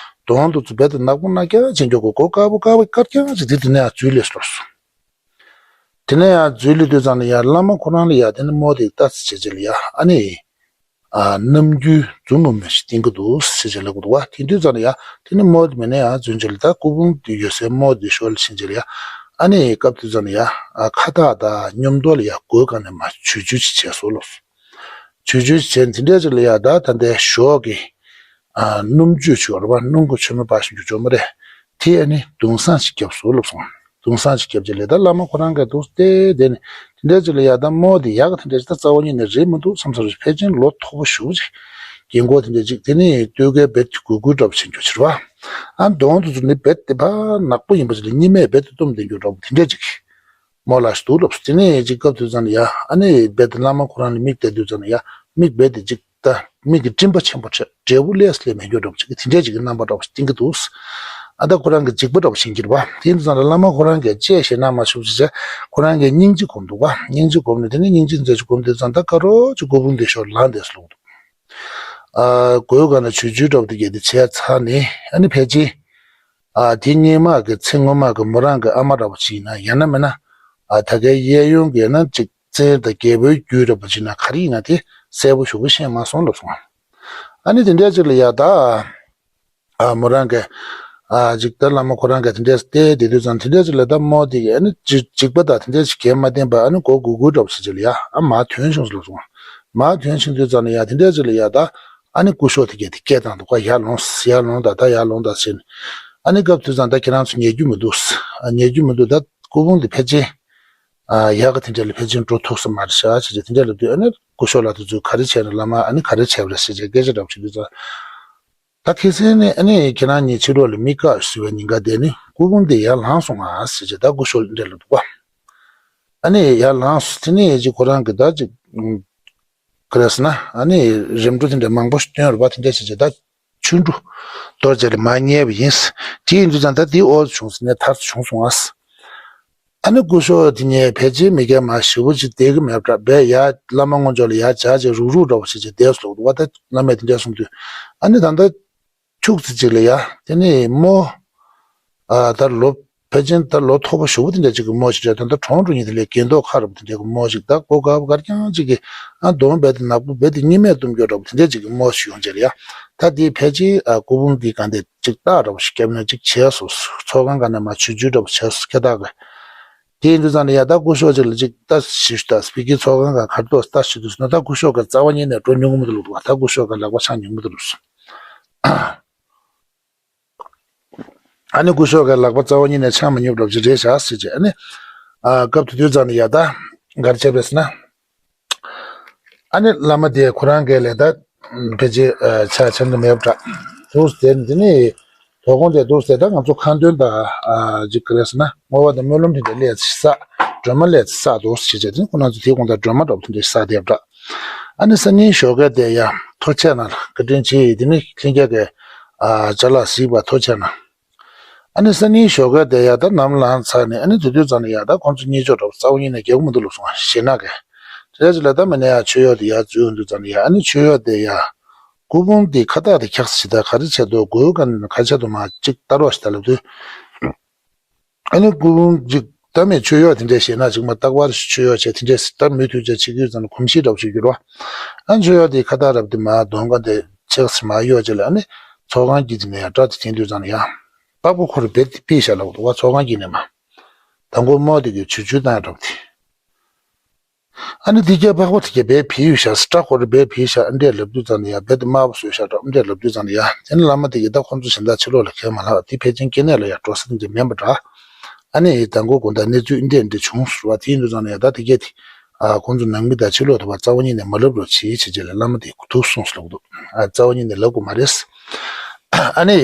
གདོང་དུ་ཚུར་རྦད་དེ་ནག་པོ་ནག་རྐྱང་ཅིག་འགྱོ་གོ་གོ་དཀར་པོ་དཀར་པོ་དཀར་རྐྱང་ཅིག་དེ་དེ་ནས་ཡར་འཛུལ་ལས་སླེབས་སོང་། དེ་ནས་ཡར་འཛུལ་ལས་དུས་ཙམ་ལ་ཡ་བླ་མ་ཁོ་རང་ལ་ཡ་དེ་ནས་རྨོ་དེ་ལྟ་ཙམ་བྱས་བྱས་ལ་ཡ་ཨ་ནི། ཨ་རྣམ་འགྱུར་རྫུན་མ་མི་ཞིག་བསྟན་གྱི་འདུག་ཟེར་བྱས་ལབ་ཀྱི་འདུག་བ། དེ་དུས་ཙམ་ལ་ཡ་དེ་ནས་རྨོ་དེ་མི་ནས་ཡར་འཛུལ་བྱས་ལ་ད་སྐུ་ཕུང་དེ་ཡོད་སའི་རྨོ་དེ་ཞོར་ལ་ཕྱིན་བྱས་ལ་ཡ་ཨ་ནི་སྐབས་དེ་ཙམ་ལ་ཡ་ཨ་ཁ་བཏགས་དང་སྙོམས་དོར་ལ་ཡ་སྒོའི་སྒང་ནས་མར་བྱུར་བྱུར་ཅིག་བྱས་སོང་ལབ་སོང་། བྱུར་བྱུར་བྱས་འདི་འདྲས་ཅིག་ལ་ཡ་ད་ད་ལྟའི་ཞོགས་ཀྱི་ཨ་སྣུམ་བཅུད་ཅིག་ཡོད་རེད་པ། སྣུམ་གྱི་མཆོད་མེ་སྦར་བཞིན་རྒྱུ་ཅོ་མ་རེད། དེ་ཨ་ནི་དུང་སང་ཅིག་བརྒྱབ་སོང་ལབ་སོང་། དུང་སང་ཅིག་བརྒྱབ་རྗེས་ལ་ད་བླ་མ་ཁོ་རང་གིས་འདུག་སྟེ་བསྡད་ནས་དེ་འདྲས་ཅིག་ལ་ཡ་ད་རྨོ་དེ་ཡག་གི་དེ་འདྲས་ཅིག་ད་རྩ་བ་ཉིད་ནས་རེད་མི་འདུག་བསམ་ས་རེད། ཕལ་ཆེར་ལོ་མཐོ་པོ་ཞེ་པོ་ཅིག་རྒན་གོག་དེ་འདྲས་ཅིག་དེ་ནི་སྟོད་གོས་རྦད་དེ་གུག་གུག་འདྲ་པོ་བྱེད་རྒྱུ་ཅིག་རེད་པ། ཨ་གདོང་དེ་ཚོ་ནི་རྦད་དེ་ཕར་ནག་པོ་ཡིན་པ་ཞིག་ལ་གཉིད་མེད་རྦད་དེ་བཏུམས་བསྡད་རྒྱུ་འདྲ་པོ་དེ་འདྲ་ཅིག་མོ་ལ་ཞིག་འདུག་ལབ་སོང་། དེ་ནས་ཅིག་སྐབས་དེ་ཙམ་ལ་ཡ་ཨ་ནི་རྦད་དེ་བླ་མ་ཁོ་རང་ལ་མིག་བལྟས་དུས་ཙམ་ལ་ཡ་མིག་རྦད་དེ་ཅིག་ད་མིག་གི་སྤྲིན་པ་ཆེན་པོ་འདྲ་འབྲས་བུ་ལས་སླེབས་མེད་རྒྱུ་འདྲ་པོ་ཅིག་དེ་འདྲ་ཅིག་གི་རྣམ་པ་འདྲ་པོ་ཞིག་བསྟན་གྱི་འདུག་ཨ་ད་ཁོ་རང་གི་འཇིགས་པ་འདྲ་པོ་ཞིག་འགྱུར་བ་དེ་ཡིན་དུས་ཙམ་ལ་བླ་མ་ཁོ་རང་གིས་ཅི་བྱས་ན་མ་ཞུ་ཅི་བྱས་ཁོ་རང་གིས་སྙིང་རྗེ་སྒོམ་འདུག་བ། སྙིང་རྗེ་སྒོམ་ནས་དེ་ནས་སྙིང་རྗེ་མཛད་ཅིག་སྒོམ་དུས་ཙམ་ད་ཀ་རོ་ཅིག་སྐུ་ཕུང་དེ་ཤོར་ལངས་བསྡད་སོང་ལབ་འདུག་ཨ་གོས་ག་ན་ཆུ་ཆུ་འདྲ་པོ་དེ་གས་དེ་བྱས་ཚར་ནས་ཨ་ནི་ཕལ་ཆེར་ཨ་དེ་སྔོན་མ་གི་ཚེ་སྔོན་མ་གི་མོ་རང་གི་ཨ་མ་འདྲ་པོ་ཅིག་ཡིན་ན་ཡང་ན་མིན་ན་ཨ་ད་གའི་གཡས་གཡོན་གྱི་ཡང་ན་ཅིག་བཙན་དང་རྒྱལ་པོའི་རྒྱུད་འདྲ་པོ་ཅིག་ན་ག་རེ་ཡིན་ན་དེ་གསལ་པོ་ཞུ་གི་ཤེས་མ་སོང་ལབ་སོང་། ཨ་ནི་དེ་འདྲ་ཅིག་ལ་ཡ་ད་ཨ་མོ་རང་གི་ཨ་ཅིག་ད་བླ་མ་ཁོ་རང་གི་དེ་འདྲ་བལྟས་དེ་དུས་ཙམ་དེ་འདྲ་ཅིག་ལ་ད་མོ་དེ་གི་ཨ་ནི་ཅིག་ཅིག་པ་ད་དེ་འདྲ་ཅིག་གས་མ་བསྟན་པ་ཨ་ནི་མགོ་སྒུར་སྒུར་འདྲ་པོ་ཅིག་ལ་ཡ་ཨ་མར་ཐོན་བྱུང་ལབ་སོང་། མར་ཐོན་བྱུང་དུས་ཙམ་ལ་ཡ་དེ་འདྲ་ཅིག་ལ་ཡ་ད་ཨ་ནི་སྐུ་ཞབས་དེ་གས་དེ་སྐད་བཏང་འདུག་ག་ཡར་ལོངས་ཡར་ལོངས་ད་ད་ཡར་ལོངས་ད་ཟེར་ནས་ཨ་ནི་སྐབས་དུས་ཙམ་ད་ཁྱེད་རང་ཚོ་ཉལ་རྒྱུ་མི་འདུག་ཨ་ཉལ་རྒྱུ་མི་འདུག་ད་སྐུ་ཕུང་དེ་ཕལ་ཆེར་ཨ་ཡག་གི་དེ་འདྲ་ལ་ཕལ་ཆེར་འགྲོ་ཐུབ་ས་མ་རེད་ཤག་ཅེས་བྱས་དེ་འདྲ་ལབ་དུས་ཨ་ནི་སྐུ་ཞབས་ལགས་དེ་ཚོས་ག་རེ་བྱས་ན་བླ་མ་ཨ་ནི་ག་རེ་བྱས་པ་རེད་ཟེར་བྱས་སྐད་ཆ་འདྲ་པོ་བྱེད་དུས་ཙང་། ད་ཁ་སང་ནས་ཨ་ནི་ཁྱེད་རང་གཉིས་ཕྱི་ལོགས་ལ་མི་བཀག་ཟེར་བའི་ཉིན་ཀ་དེ་ནི་སྐུ་ཕུང་དེ་ཡར་ལངས་སོང་ང་ཟེར་བྱས་ད་སྐུ་ཞབས་འདྲ་ལབ་འདུག་བ། ཨ་ནི་ཡར་ལངས་སོང་དེ་ནས་ཅིག་ཁོ་རང་གི་ད་ཅིག་ག་རེ་ཟེར་ན་ཨ་ནི་རིམ་གྲོ་དེ་འདྲ་མང་པོ་ཞིག་བཏོན་རེད་པ། དེ་འདྲ་བྱས་བྱས་ད་ཆོ་འཕྲུལ་གཏོར་བྱས་ལ་མར་ཉལ་བ་ཡིན། དེ་ཡིན་དུས་ཙང་ད་དེ་འོག་བྱུང་ཟེར་ནས་མཐར་བྱུང་སོང་ང་། ཨ་ནི་སྐུ་ཞབས་དེ་ནས་ཕལ་ཆེར་མི་སྐད་མ་ཞེ་པོ་ཅིག་བསྡད་ཀྱི་མེད་པ་འདྲ་བས་ཡར་བླ་མ་དངོས་ཕྱོགས་ལ་ཡར་བྱས་བྱས་རུག་རུག་འདྲ་པོ་བྱས་བྱས་བསྡད་སོང་འདུག་བ། ད་བླ་མས་དེ་འདྲ་གསུངས་དུས་ཨ་ནི་ད་ལྟ་ཁྱུག་ཙམ་ཅིག་ལ་ཡ་དེ་ནས་མོ་ཨ་ད་ལོ་ཕལ་ཆེར་ད་ལོ་མཐོ་པོ་ཞེ་པོ་དེ་འདྲ་ཅིག་གི་མོ་ཞིག་རེད། ད་ལྟ་གྲོངས་འགྲོ་ཉིན་དེ་ལས་གྱེན་ལྡོག་ཁ་རུ་དེ་འདྲ་གི་མོ་ཞིག་ད་ཀོ་དཀར་པོ་དཀར་རྐྱང་ཅིག་གི་ཨ་གདོང་རྦད་དེ་ནག་པོ་རྦད་དེ་གཉིད་མེད་གཏུམ་རྒྱུ་འདྲ་པོ་དེ་འདྲ་ཅིག་གི་མོ་ཞིག་ཡོང་བྱས་ལ་ཡ་ད་དེ་ཕལ་ཆེར་ཨ་སྐུ་ཕུང་འདི་གང་དེ་ཅིག་རྟགས་འདྲ་པོ་ཞིག་བརྒྱབ་ནས་ཅིག་བྱས་སོང་། ཚོགས་ཁང་ག་ནས་མར་ཆུ་ཆུ་འདྲ་པོ་བྱས་སོང་ཁ་ཐག་གི། དེ་ཡིན་དུས་ཙང་ནས་ཡ་ད་སྐུ་ཞབས་ཅིག་ལ་ཅིག་ལྟ་ཞིབ་ལྟ་སྤི་གི་ཚོགས་ཁང་ག་གར་ཏོག་ལྟ་ཞིབ་དུས་སོང་ན་ད་སྐུ་ཞབས་ག་རྩ་བ་ཉིད་ནས་འགྲོ་མྱོང་གི་མི་འདུག་ལབ་འདུག་བ། ད་སྐུ་ཞབས་ག་ལག་པ་འཆང་མྱོང་གི་མི་འདུག་ལབ་སོང་། ཨ་ནི་སྐུ་ཞབས་ག་ལག་པ་རྩ་བ་ཉིད་ནས་འཆང་མ་མྱོང་འདྲ་པོ་ཅིག་རེད་ཤག་ཟེར་བྱས་ཨ་ནི་ཨ་སྐབས་དེ་དུས་ཙང་ནས་ཡ་ད་ག་རེ་བྱས་པས་ཟེར་ན། ཨ་ནི་བླ་མ་དེ་ཁོ་རང་གི་ལས་ད་ཕལ་ཆེར་ཆ་ཆ་འདི་མེད་པ་འདྲ། དུས་དེ་འདི་ནི་དོ་དགོང་དེ་དུས་དེ་ད་ང་ཚོ་ཁ་འདོན་དང་ཅིག་ག་རེ་ཟེར་ན་བསྔོ་བ་དང་སྨོན་ལམ་དེ་འདྲ་ལས་བསགས་སྒྲོལ་མ་ལས་བསགས་འདུག་ཟེར་བྱས་དེ་ནི་ཁོ་རང་ཚོ་དེའི་དགོང་དག་སྒྲོལ་མ་འདྲ་པོ་དེ་འདྲ་བསགས་བསྡད་པ་འདྲ། ཨ་ནི་སང་ཉིན་ཞོགས་ཀས་དེ་ཡ་ཐུགས་རྗེ་གནང་བཀའ་དྲིན་ཆེ་ཡིས་དེ་ནི་ལྷན་རྒྱས་ཀྱི་ཅ་ལག་གཟིགས་པ་ཐུགས་རྗེ་གནང་། ཨ་ནི་སང་ཉིན་ཞོགས་ཀས་དེ་ཡ་ད་ནམ་ལངས་ཚར་ནས་ཨ་ནི་དེ་དུས་ཙམ་ནས་ཡ་ད་ཁོང་ཚོ་གཉིས་ཆོག་འདྲ་པོ་རྩ་བ་ཉིད་ནས་རྒྱག་གི་མི་འདུག་ལབ་སོང་ཞེ་ན་གས། དེ་ཅི་ལ་ད་མི་ནས་ཡ་མཆོད་གཡོག་དེ་ཡ་འཛུལ་ཡོང་དུས་ཙམ་ནས་ཡ་ཨ་ནི་མཆོད་གཡོག་དེ་ཡ་སྐུ་ཕུང་དེ་ཁ་བཏགས་དེ་འཁྱག་ས་ཞིག་ད་ག་རེ་བྱས་འདུག་གོས་ག་ནས་ཁ་ཆ་དུ་མ་གཅིག་ལྟ་རོགས་ཞིག་ད་ལབ་དུས། ཨ་ནི་སྐུ་ཕུང་གཅིག་ད་མི་མཆོད་གཡོག་དེ་འདྲས་ཞེ་ན་གཅིག་མ་རྟག་པར་མཆོད་གཡོག་བྱས་དེ་འདྲས་ད་མུ་མཐུད་བྱས་བྱེད་ཀྱི་ཡོད་ཙང་གོམས་གཤིས་འདྲ་པོ་ཞིག་གྱུར་བ། ཨ་མཆོད་གཡོག་དེ་ཁ་བཏགས་རབ་དེ་མ་གདོང་ཁ་དེ་ཆགས་སུ་མ་གཡོག་བྱས་ལ་ཨ་ནི་ཚོགས་ཁང་གི་དེ་ནས་ཡ་སྒྲ་དེ་འཐེན་དུས་ཙམ་ནས་ཡ། པགས་པ་ཁོ་རུ་བེད་དེ་ཕུད་བཞག་ལབ་འདུག་བ། ཚོགས་ཁང་གི་ནས་མ། དང་པོ་མོ་དེ་གི་ཆུ་ཆུ་བཏང་ཡ་འདྲ་པོ་དེ། ཨ་ནི་དེ་རྒྱ་པགས་པ་དེ་རྒྱ་བེད་ཕུད་བཞག་སྐྲ་ཁོ་རུ་བེད་ཕུད་བཞག་ཨ་འདྲས་ལབ་དུས་ཙམ་ནས་ཡ་བེད་དེ་དམར་པོ་བཟོས་བཞག་འདྲ་པོ་ཨ་འདྲས་ལབ་དུས་ཙམ་ནས་ཡ་དེ་ནི་བླ་མ་དེ་གི་ད་ཁོ་ཚོ་གཞན་དག་ཕྱི་ལོགས་ལ་ཁྱེར་མ་ལྷག་དེ་ཕལ་ཆེར་སྐྱེ་གནས་ལ་ཡ་འགྲོ་ས་དེ་འདྲས་མིན་པ་འདྲ། ཨ་ནི་དང་པོ་དགོང་དག་གནས་ཚུལ་ཨ་འདྲས་ཨ་འདྲས་བྱུང་ཟེར་བ་དེ་ཡིན་དུས་ཙམ་ནས་ཡ་ད་དེ་རྒྱ་དེ་ཨ་ཁོ་ཚོ་ནང་མི་དང་ཕྱི་ལོགས་དུ་བ་རྩ་བ་ཉིད་ནས་མ་ལབ་རོགས་བྱེད་ཅེས་བྱས་ལ་བླ་མ་དེ་གི་ཐུགས་གསུངས་སུ་ལབ་འདུག་ཨ་རྩ་བ་ཉིད་ནས་ལབ་དགོས་མ་རེད། ཨ་ནི།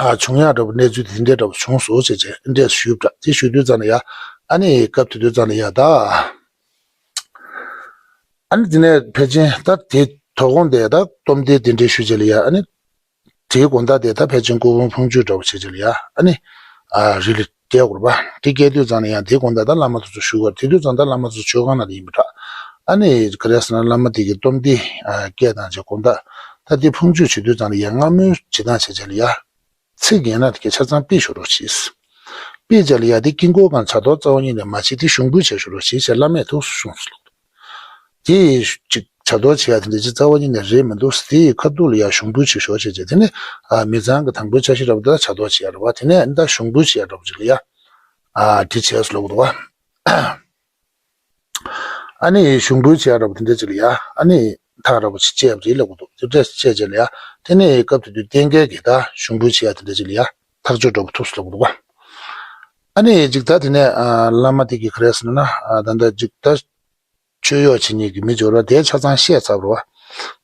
ཨ་བྱུང་ཡག་འདྲ་པོ་གནས་ཚུལ་དེ་འདྲས་འདྲ་པོ་བྱུང་སོང་ཟེར་བྱས་འདྲས་ཞུས་པ་འདྲ། དེ་ཞུས་དུས་ཙམ་ལ་ཡ། ཨ་ནི་སྐབས་དེ་དུས་ཙམ་ལ་ཡ་ད། ཨ་ནི་དེ་ནས་ཕལ་ཆེར་ད་དེ་དོ་དགོང་དེ་ད་སྟོབས་ལྡན་དེ་འདྲས་ཞུས་བྱས་ལ་ཡ་ཨ་ནི། དེའི་དགོང་དག་དེ་ད་ཕལ་ཆེར་སྐུ་ཕུང་ཕུང་མཆོད་འདྲ་པོ་བྱས་བྱས་ལ་ཡ་ཨ་ནི། ཨ་རི་ལི་སྐྱེལ་དགོས་པ། དེ་སྐྱེལ་དུས་ཙམ་ལ་ཡང་དེ་དགོང་དག་ད་བླ་མ་དེ་ཚོ་བཞུགས་པར་དེ་དུས་ཙམ་ད་བླ་མ་དེ་ཚོ་མཆོད་ཁང་ནང་ལ་ཡིན་པ་འདྲ། ཨ་ནི་ག་རེ་ཟེར་ན་བླ་མ་དེ་གི་སྟོབས་འདི་སྐད་བཏང་བྱས་དགོང་དག་ད་དེ་ཕུང་མཆོད་བྱེད་དུས་ཙམ་ལ་ཡང་སྔ་མོའི་བྱེད་སྟངས་བྱས་བྱས་ལ་ཡ། ཚིག་ཡིན་ན་དེ་གི་ཆ་ཚང་དཔེ་ཞུ་རོགས་གྱིས། དཔེ་བྱས་ལ་ཡ་དེ་དཀྱིལ་འཁོར་གང་བྱ་དོར་རྩ་བ་ཉིད་ནས་མ་བྱེད་དེ་ཞུགས་འབུལ་བྱས་ཞུ་རོགས་གྱིས་ཞེས་བླ་མས་ཐུགས་སུ་གསུངས་སོ། དེ་ཅིག་བྱ་དོར་བྱེད་ཡ་དེ་འདྲ་ཅིག་རྩ་བ་ཉིད་ནས་རེད་མི་འདུག་དེ་ཡི་ཁ་ཐུག་ལ་ཡ་ཞུགས་འབུལ་བྱེད་ཞོར་བྱས་བྱས་དེ་ནི་ཨ་མི་ཚང་གི་དང་པོའི་ཆ་ཤས་འདྲ་པོ་དེ་ལ་བྱ་དོར་བྱེད་ཡ་རེད་བ། དེ་ནས་ཨ་ནི་ད་ཞུགས་འབུལ་བྱེད་ཡ་འདྲ་པོ་ཅིག་ལ་ཡ་ཨ་དེ་བྱས་སོ་ལབ་འདུག་བ། ཨ་ནི་ཞུགས་འབུལ་བྱེད་ཡ་འདྲ་པོ་དེ་འདྲ་ཅིག་ལ་ཡ་ཨ་ནི་ཐག་འདྲ་པོ་ཅིག་བཅད་པ་རེད་ལབ་འདུག་དེ་འདྲ་བཅད་བྱས་ལ་ཡ་དེ་ནས་སྐབས་དེ་དུས་བསྟན་རྒྱས་ཀྱིས་ད་ཞུགས་འབུལ་བྱེད་ཡ་དེ་འདྲ་ཅིག་ལ་ཡ་ཐག་གཅོད་འདྲ་པོ་ཐུག་སོ་ལབ་འདུག་བ། ཨ་ནི་ཅིག་ད་དེ་ནས་ཨ་བླ་མ་དེ་གིས་ག་རེ་ཟེར་ན་ཨ་ད་ལྟ་ཅིག་ད། མཆོད་གཡོག་བྱེད་མཁན་གྱི་མི་འབྱོར་བ་དེ་ཆ་ཚང་བཤད་ཚར་བ།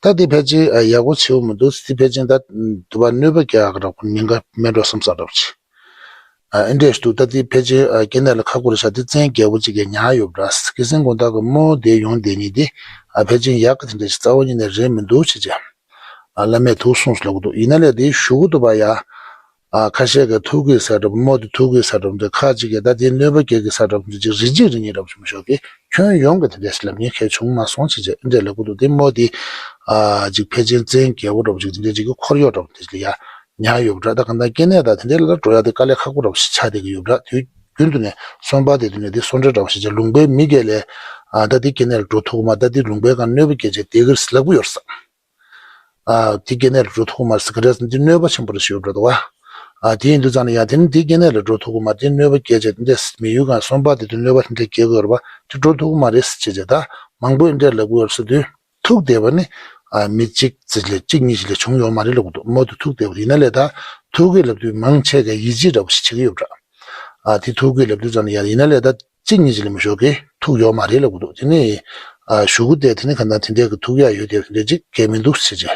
ད་དེ་ཕལ་ཆེར་ཡག་པོ་བྱེད་འོ་མི་འདུག་དེ་ཕལ་ཆེར་ད་དུ་བ་གནོད་པ་རྒྱག་གི་རག་པོ་ཉེན་ཁ་མེད་འགྲོ་བསམ་ས་རག་ཅིག་ཨ་ཨེ་འདྲས་ཞིག་འདུག་ད་དེ་ཕལ་ཆེར་ཨ་སྐྱེ་གནས་ལ་ཁག་པོ་རེད་ཤག་དེ་བཙན་རྒྱལ་པོ་གཅིག་གིས་ཉར་ཡོད་པ་འདྲ། སྐྱེས་སེང་དགོང་དག་གི་རྨོ་དེ་ཡོང་བསྡད་ཉིན་དེ་ཨ་ཕལ་ཆེར་ཡག་གི་དེ་འདྲས་ཞིག་རྩ་བ་ཉིད་ནས་རེད་མི་འདུག་ཅེས་བྱས། ཨ་བླ་མས་ཐུགས་གསུངས་སུ་ལབ་གི་འདུག་ཡིན་ན་ལས་དེའི་གཞུག་གུ་དུ་བ་ཡ། ཨ་ཁ་ཤས་ཀྱི་ཐུགས་ཀྱི་ས་འདྲ་པོ་རྨོ་དེ་ཐུགས་ཀྱི་ས་འདྲ་པོ་འདྲ་ཁ་ཅིག་གིས་ད་དེ་གནོད་པ་སྐྱེལ་གི་ས་འདྲ་པོ་འདྲ་ཅིག་རི་གཅིག་རི་གཉིས་འདྲ་པོ་ཞིག་མི་ཤོག་གི་ཁྱོན་ཡོངས་ཀྱི་དེ་འདྲས་ཞིག་ལབ་ཉེན་ཁ་བྱུང་མ་སོང་ཅེས་བྱས་ཨེ་འདྲས་ལབ་གི་འདུག་དེ་རྨོ་དེ་ཨ་ཅིག་ཕལ་ཆེར་བཙན་རྒྱལ་པོ་འདྲ་པོ་ཅིག་དེ་འདྲས་ཅིག་གི་འཁོར་གཡོག་འདྲ་པོ་དེ་ཅིག་ལ་ཡ་ཉར་ཡོད་པ་འདྲ། ད་གང་ལྟར་སྐྱེ་གནས་དང་དེ་འདྲས་ལ་འགྲོ་ཡ་དེ་དཀའ་ལས་ཁག་པོ་འདྲ་པོ་ཞིག་ཆགས་བསྡད་ཀྱི་ཡོད་པ་འདྲ། དུས་རྒྱུན་དུ་ནས་སོན་པ་དེ་དུས་ནས་དེ་སོན་འདྲ་འདྲ་པོ་ཞིག་བྱས་ལུང་པའི་མི་སྒེར་ལས་ཨ་ད་དེ་སྐྱེ་གནས་ལ་འགྲོ་ཐུབ་ཀྱི་མ། ད་དེ་ལུང་པའི་སྒང་གནོད་པ་སྐྱེལ་བྱས་བསྡད་ཀྱི་རེད་ལབ་གི་ཡོད་རེད་ས། ཨ་དེ་སྐྱེ་གནས་ལ་འགྲོ་ཐུབ་མ་རེད་ཟེར་གི་རེད་ཟེར་ན་འདི་གནོད་པ་ཆེན་པོ་རེད་ཞུ་འགྲོ་འདུག་བ། ཨ་དེ་ཡིན་དུས་ཙང་ནས་ཡང་དེ་ནི་འདི་སྐྱེ་གནས་ལ་འགྲོ་ཐུབ་ཀྱི་མ་རེད། འདི་གནོད་པ་སྐྱེལ་བྱས་འདི་མི་ཡུལ་གང་སོན་པ་དེ་དུས་གནོད་པ་དེ་འདྲ་སྐྱེལ་གི་ཡོད་རེད་བ། དེ་འགྲོ་ཐུབ་ཀྱི་མ་རེད་ཟེར་བྱས་བྱས་ད་མང་པོ་འདི་འདྲ་ལབ་གི་ཡོད་རེད་ཟེར་དུས་ཐུག་བསྡད་པ་ནི་ཨ་མི་གཅིག་ཙམ་ལས་གཅིག་གཉིས་ཤིག་ལས་བྱུང་ཡོད་མ་རེད་ལབ་གི་འདུག་རྨོ་དེ་ཐུག་བསྡད་པ་ཡིན་ན་ལས་ད་ཐུག་གི་ལབ་དུས་མང་ཆེ་ག་ཡིད་ཆེས་འདྲ་པོ་ཞིག་བྱེད་ཀྱི་ཡོད་འདྲ། ཨ་དེ་ཐུག་གི་ལབ་དུས་ཙང་ནས་ཡང་ཡིན་ན་ལས་ད་གཅིག་གཉིས་ཅིག་ལས་མི་ཤོར་གི་ཐུག་ཡོད་མ་རེད་ལབ་གི་འདུག་དེ་ནས་ཨ་གཞུག་གུ་དེ་དེ་ནས་ག་ན་དེ་འདྲས་ཀྱི་ཐུག་ཡག་ཡོད་དེ་དེ་འདྲས་ཅིག་གལ་མི་འདུག་ཟེར་བྱས།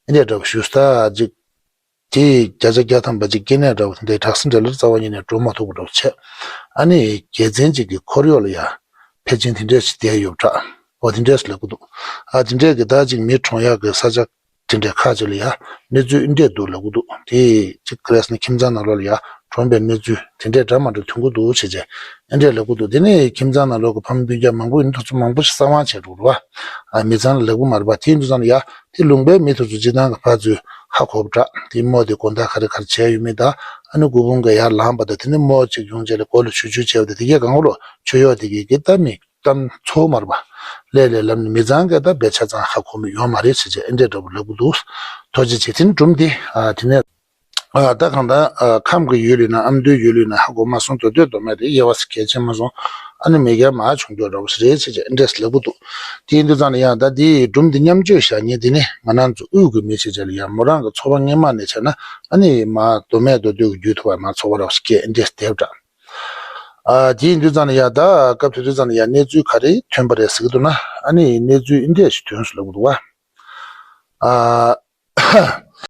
ཨེ་འདྲས་འདྲ་པོ་ཞུས་ད་ཅིག་དེ་བརྒྱ་ཆ་བརྒྱ་ཐམ་པ་ཅིག་སྐྱེ་གནས་འདྲ་པོ་དེ་འདྲས་དྲག་ས་འདྲ་ལ་རྩ་བ་ཉིད་ནས་འགྲོ་མ་ཐུབ་པ་འདྲ་པོ་བྱས། ཨ་ནི་རྒྱལ་མཚན་ཅིག་གི་འཁོར་གཡོག་ལ་ཡ་ཕལ་ཆེར་དེ་འདྲས་ཞིག་བསྡད་ཡོད་འདྲ། འོ་དེ་འདྲས་ལབ་གི་འདུག་ཨ་དེ་འདྲས་ཀྱི་ད་ཅིག་མི་གྲོངས་ཡག་གི་ས་ཆ་དེ་འདྲའི་ཁག་ཅིག་ལ་ཡ་གནས་ཚུལ་འདི་འདྲས་འདུག་ལབ་གི་འདུག་དེ་ཅིག་ཁ་རས་ནི་ཁྱིམ་ཚང་ནང་ལོགས་ལ་ཡ་གྲོངས་པའི་གནས་ཚུལ་དེ་འདྲས་འདྲ་མ་འདྲ་ཐོན་གི་འདུག་ཅེས་བྱས་ཨེ་འདྲས་ལབ་གི་འདུག་དེ་ནས་ཁྱིམ་ཚང་ནང་ལོགས་ཀྱི་ཕ་མ་སྤུན་ཀྱག་མང་པོ་ཡིན་དུས་ཚོད་མང་པོ་ཞིག་གསང་བ་བྱས་འགྲོ་རེད་བ། ཨ་མི་ཚང་ལ་ལབ་གི་མ་རེད་པ། དེ་ཡིན་དུས་ཙང་ལ་ཡ་དེ་ལུང་པའི་མི་དེ་ཚོ་སྤྱིར་བཏང་གི་ཕར་ཚུར་ཧ་གོ་བ་འདྲ། དེ་རྨོ་དེ་དགོང་དག་ག་རེ་ག་རེ་བྱས་ཡོད་མེད་དང་ཨ་ནི་སྐུ་ཕུང་གི་ཡར་ལངས་པ་དང་དེ་ནས་རྨོ་ཅིག་ཡོང་རྗེས་ལ་སྒོ་ལ་ཆུ་ཆུ་བྱས་པ་དང་དེ་གའི་སྒང་ལོ་ཆུ་གཡོག་དེ་གའི་གི་ལྟ་མི། གཏམ་ཚོ་མར་པ། ལས་ལས་ལམ་ནི་མི་ཚང་གི་ད་བེ་ཆ་ཚང་ཧ་གོ་མི་ཡོད་མ་རེད་ཟེར་བྱས་ཨེ་འདྲས་འདྲ་པོ་ལབ་གི་འདུག་ཐུགས་རྗེ་ཆེ། དེ་ནི་སྒྲུང་དེ་ཨ་དེ་ནས་ཨ་ད་གང་ལྟར་ཨ་ཁམས་ཀྱི་ཡུལ་ལུས་ན་ཨ་མདོའི་ཡུལ་ལུས་ན་ཧ་གོ་མ་སོང་། དོ་དོད་དོ་མེད་དེ་དབྱེ་བ་སུ་གལ་ཆེ་མ་སོང་། ཨ་ནི་མི་སྒེར་མ་བྱུང་རྒྱུ་འདྲ་པོ་ཞིག་རེད་ཟེར་བྱས་ཨེ་འདྲས་ལབ་གི་འདུག་དེ་ཡིན་དུས་ཙང་ནས་ཡང་ད་དེའི་སྒྲུང་འདི་མཉམ་སྤྱོད་བཞག་ཉེན་དེ་ནི་ང་རང་ཚོ་དབུས་ཀྱི་མི་ཆེ་ཆེ་ལ་ཡང་མོ་རང་གི་ཚོར་བ་སྔས་མ་ནས་བྱས་ན་ཨ་ནི་མ་དོ་མེད་དོ་དོད་ཀྱི་རྒྱུད་ཐུག་པ་མ་ཚོར་བ་འདྲ་པོ་ཞིག་སྐྱེས་ཨེ་འདྲས་བསྡད་པ་འདྲ། ཨ་དེ་ཡིན་དུས་ཙང་ནས་ཡ་ད་སྐབས་དེ་དུས་ཙང་ནས་ཡ་གནས་ཚུལ་ག་རེ་ཐོན་པ་རེད་ཟེར་གི་འདུག་ན། ཨ་ནི་གནས་ཚུལ་ཨེ་འདྲས་ཞིག་ཐོན་སོང་ལབ་གི་འདུག་བ། ཨ་